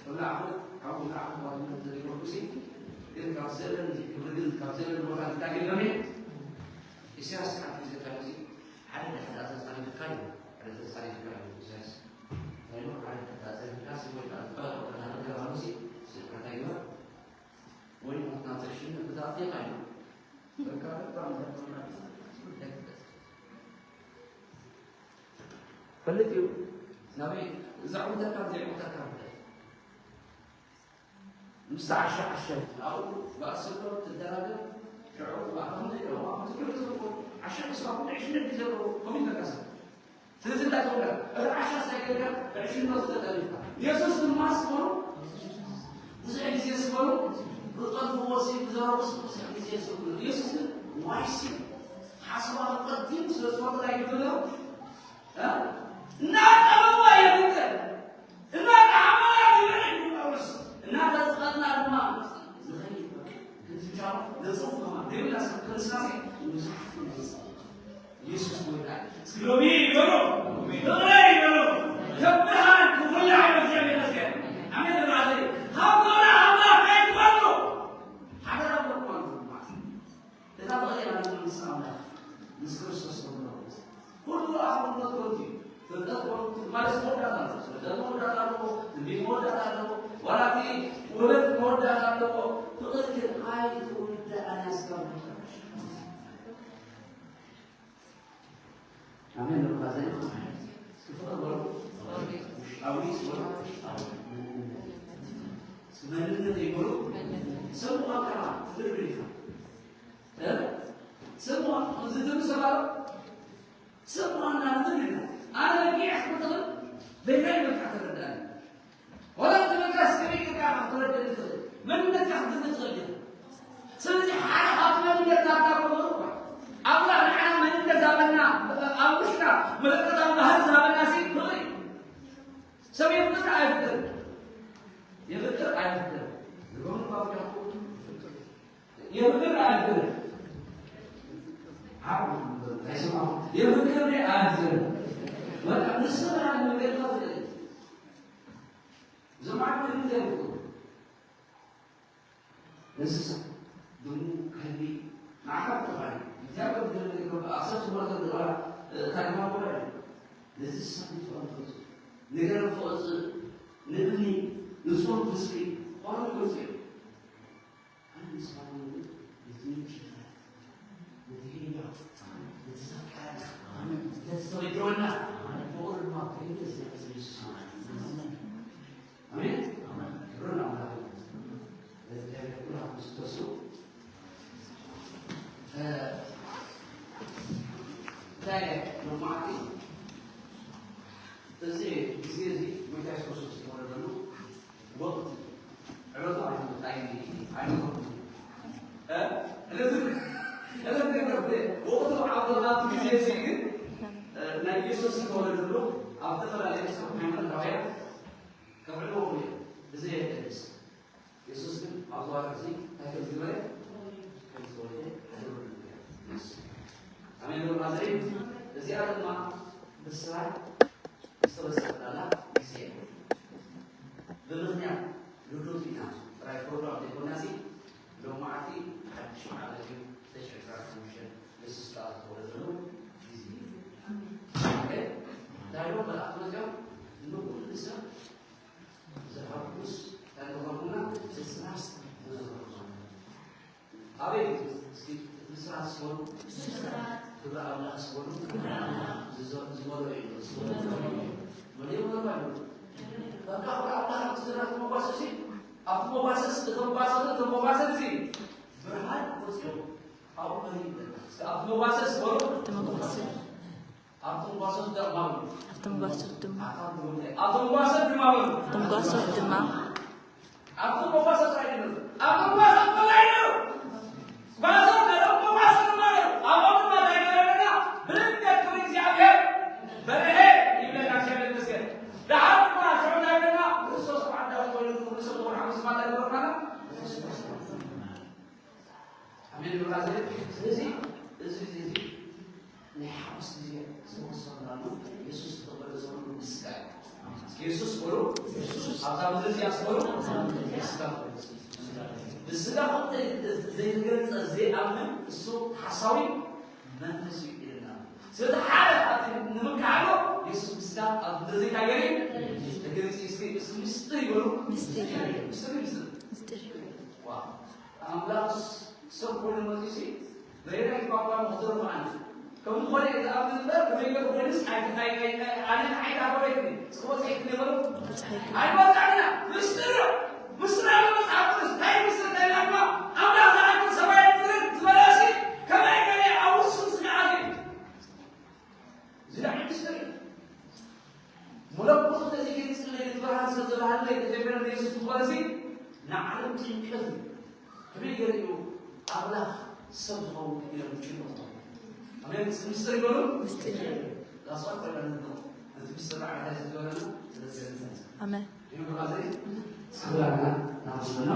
ብላዕኹ፣ ካብኡ ብላዕኹ ባትመን ተዘይወድቁ ሲ፣ ግን ካብ ዘለን ክብሪ ግን ካብ ዘለን ቦታ እንታይ ገለመ? ኢሳያስ ካብ ጊዜ ካብ ጊዜ ሓደ ተጻጻሪ ተጻሪፍካ እዩ። ሓደ ተጻጻሪ ተጻሪፍካ እዩ ኢሳያስ። ፈልጥ እዩ ናበይ ዘዕውተካ ዘይዕውተካ። ምስ ዓሻ ዓሻ ኣብኡ ብኣሰሎ ትደራደር። ሽዑ ብኣኸምዚ ኢሎ ኣብቲ ክብሪ ዘለዎ ዓሻ ምስ ኣብኡ ዕሽነት እዩ ዘለዎ። ከመይ ተካሰብ ስለዚ እንታይ ትብሎ? እቲ ዓሻ ሳይገድካ ብዕሽነቱ ተጠሪፍካ። የሱስ ድማ ስበሉ ብዙሕ ግዜ ስበሉ ብጠልፍዎ ሲ ብዘረቡስ ብዙሕ ግዜ ስብሉ። የሱስ ግን ዋይሲ ሓሳባ ቀዲም ስለ ዝፈልጡ እንታይ ይብሉ? እ? እናጠበዋ የፍቅር፣ እናጠዓመና ይበልዕ እዩ ጳውሎስ። እናተጠቐጥና ድማ ንኸይድ በቃ። ክንትቻው ነጽፉ ከማ ደብላ ሰብ ክርስታሴ ብዙሓት ይመጽእ። ኢየሱስ ጎይታ። እስኪ ሎሚ ይበሉ፣ ፍቕረይ ይበሉ። ከብርሃን ክኹላ ዓይነት እግዚኣብሔር ይመስገን። ኣሜን። ብራዘር፣ ካብ ጎና ኣምላኽ ኣይትበሉ። ሓደራ በልኩ ማለት ነው። እዛ ፍቕሪ እያ ማለት ነው። ምስ ኣምላኽ፣ ምስ ክርስቶስ ተብሎ። ኩሉ ኣኽብሮት ኮንቲ፣ ፍልጠት ኮንቲ፣ ማለት መወዳእታ ኣለዎ። ፍልጠት መወዳእታ ኣለዎ፣ ትንቢት መወዳእታ ኣለዎ፣ ዋላ እቲ ውበት መወዳእታ ኣለዎ። ፍቕሪ ግን ኣይትውዳእን እያ እስካብ መጨረሻ። ኣሜን። ብራዘር፣ እስኪ ፍቕሪ በሉ። ውሽጣዊ ስለ ውሽጣዊ መንነት። እስኪ መንነት ይበሉ። ሰብ ምዃን ከኣ ትድርድር ኢኻ። እ? ሰብ ምዃን፣ እዚ ትብል ሰብ ኣሎ። ሰብ ምዃን እና ትድርድር ኢኻ። ኣነ በጊዕ ክትብል በይናይ መልክዕ ተረዳእኒ። ወላ ትብልካ እስከ ኢልካ ክትረድእ ትኽእል። መንነትካ ክትብል ትኽእል ኢኻ። ስለዚ ሓደ ካብቲ መንነትና እታ ክብሩ እኳ ኣምላኽ ንዓና መንነት ዝሃበና፣ ኣብ ውሽጥና መለኮታዊ ባህሪ ዝሃበና ሲ ፍቕሪ እዩ። ሰብ የፍቅር ኣይፍቅር? የፍቅር ኣይፍቅር? ዝገርም እኳ ብቻ የፍቅር ኣልፍር። የፍቅር ኣልፍር። በቃ ንስኻ መንገድካ ትለይ። እዞም ዓዲ እንተ ይፍቅሩ፣ እንስሳ፣ ድሙ፣ ከልቢ፣ ንዓኻ ተባሂሉ። እግዚኣብሔር ብድሕሪ ገባ፣ ኣብ ሰብ ዝወርደ ዝነበራ፣ እ፣ ታሪኻዊ ወረ እዩ። ነዚ ሰብ ይፍቕሩ ትፈልጡ። ንገረብ ክወፅእ፣ ንእምኒ፣ ንፁር ምስኪ፣ ቆርብ ይወፅእ እዩ። ኣነ ንስኻትኩም ግን ነቲ ምንጪ፣ ነቲ ህያው፣ ነቲ ዘፍቀረና፣ ነቲ ዘበደወና፣ ፍቕሩ ድማ ከይደ ዝነብር ኢየሱስ። ኣሜን። ክብሪ ንኣምላኽ ይኹን። በእግዚኣብሔር ኩላትኩም ስተሱ። እ፣ እንታይ ሎማዓንቲ እዚ ግዜ እዚ ጎይታ የሱስ ክርስቶስ ዝተወለደሉ ወቕቲ ዕለቱ ኣይፈልጥ፣ ኣይ-፣ ኣይፈልጥን። እ? ዕለቱ፣ ዕለቱ ዘይፈልጥ፣ ወቕቱ ኣብ ዘላቱ ግዜ እዚ ግን፣ እ፣ ናይ ኢየሱስ ዝተወለደሉ ኣብ ዝተፈላለየ ክሳብ ሃይማኖታውያን ከብዕልዎ ይኽእሉ እዮም። እዚ የገድስ። የሱስ ግን ኣብዚ ዋርሕ እዚ እንታይ ከም ዝገበረ? ከም ዝተወልደ ሓደ ወዲ እዩ። ኣሜን። ብራዘር፣ እዚኣ ድማ ብስራት ዝተበሰረላ ግዜ እያ። ብምኽንያት ልደቱ ኢና ጥራይ ፕሮግራም ዘይኮናሲ፣ ሎማዓንቲ ሓድሽ ዓመት እዩ። ተሽዕስራ ሓሙሽተ ንሱ ዝተኣተወ ዘሎ ግዜ እዩ። ኦኬ? እንታይ ዶ መልኣኽ መዚኦም ንኹሉ ሰብ ዘሐጉስ፣ እንታይ ንብሎም? ብስራት ንብሎም። ኣበይ? እስኪ ብስራት ስበሉ። ክብሪ ኣምላኽ ስበሉ። ዝዘ-፣ ዝመልኦ እዩ። ስበሉ። መሊኡ መሊኡ ኣሎ። በቃ፣ ክብሪ ኣምላኽ ኣብቲ ዝረፍ መጓሰሲ፣ ኣብቲ መጓሰስ፣ እቶም መጓሰስ፣ እቶም መጓሰስ እዚ ብርሃን ወፂኡ ኣብኡ መን ይብለና? እስኪ ኣብቲ መጓሰ ዝበሉ ኣብቲ መጓሰ ኣብቲ መጓሰ ደማ በሉ። ኣብቲ መጓሰ ድማ ኣብቲ መጓሰ ድማ በሉ። ኣብቲ መጓሰ ድማ ኣብቲ መጓሰ ጥራይ ይበሉ። ኣብቲ መጓሰ ጥራይ ይበሉ። ጓሰ ቀደም መጓሰ ድማ በሉ። ኣብኡ ድማ እንታይ ገበረና? ብልደት ክብሪ እግዚኣብሔር በርሀ ይብለና። እግዚኣብሔር ይመስገን። ደሓር ድማ ሽዑ እንታይ ይብለና? ክርስቶስ ብዓዳዊ ኮይኑ ንኩሉ ሰብ ዝወርሓ ምስማዕ ተገብረና። ኣሜን። ብራዘር፣ ስለዚ እዚ ግዜ እዚ ናይ ሓጎስ ግዜ ዝወሰንናሉ የሱስ ዝተበለ ዘሎ ምስጋና እዩ። እስኪ የሱስ በሉ። ኣብዛ ምድሪ እዚኣ በሉ። ምስጋና በሉ። ብስጋ ኸም ዘይተገለጸ ዘይኣምን እሱ ሓሳዊ መንፈስ እዩ ኢልና። ስለዚ ሓደ ካብቲ ንምክሓዶ የሱስ ምስጋና ኣብ ምድሪ ዘይታገለ እዩ። ተገሊጹ እስኪ፣ እስኪ ምስጢር ይበሉ። ምስጢር። ምስጢር፣ ምስጢር። ምስጢር። ዋው። ኣምላኽ ሰብ ኮይኑ መጺኡሲ በየናይ ቋንቋ ንኽተርጉም ኣነ ከም ዝኾነ እየ ዝኣምን እምበር፣ ከመይ ገይሩ ኮይኑስ ኣይ-፣ ኣይ-፣ ኣይ-፣ ኣይ-፣ ኣነ ንዓይ ኣይተርጎመይትኒ። እስኪ ወጽኢትኒ በሉ። ኣይወጻእና። ምስጢር እዩ። ምስጢር ኣሎ መጽሓፍ ቅዱስ። እንታይ ምስጢር እንታይ ኢልና ድማ ኣምላኽ ዝኣክል ሰማይን ምድርን ዝበለሲ ከመይ ገለ ኣብ ውሱን ስግኣት እዩ። እዚ ደኣ ምስጢር እዩ። መለኮት ተዘይገለጸለይ እቲ ብርሃን ሰብ ዝበሃለለይ ተጀመረ ንየሱስ ምዃንሲ ንዓለም ጭንቀት እዩ። ከመይ ገይሩ እዩ ኣምላኽ ሰብ ዝኸውን ኢሎም ይጭነቑ። ኣሜን። እዚ ምስጢር ይበሉ። ምስጢር። ላስዋት ኮይና ንድነቕ። ነቲ ምስጢር ንዓና ዝገበረና ስለዝገለጸ። ኣሜን። ይሁን ብራዘር፣ ክብራና ናብስና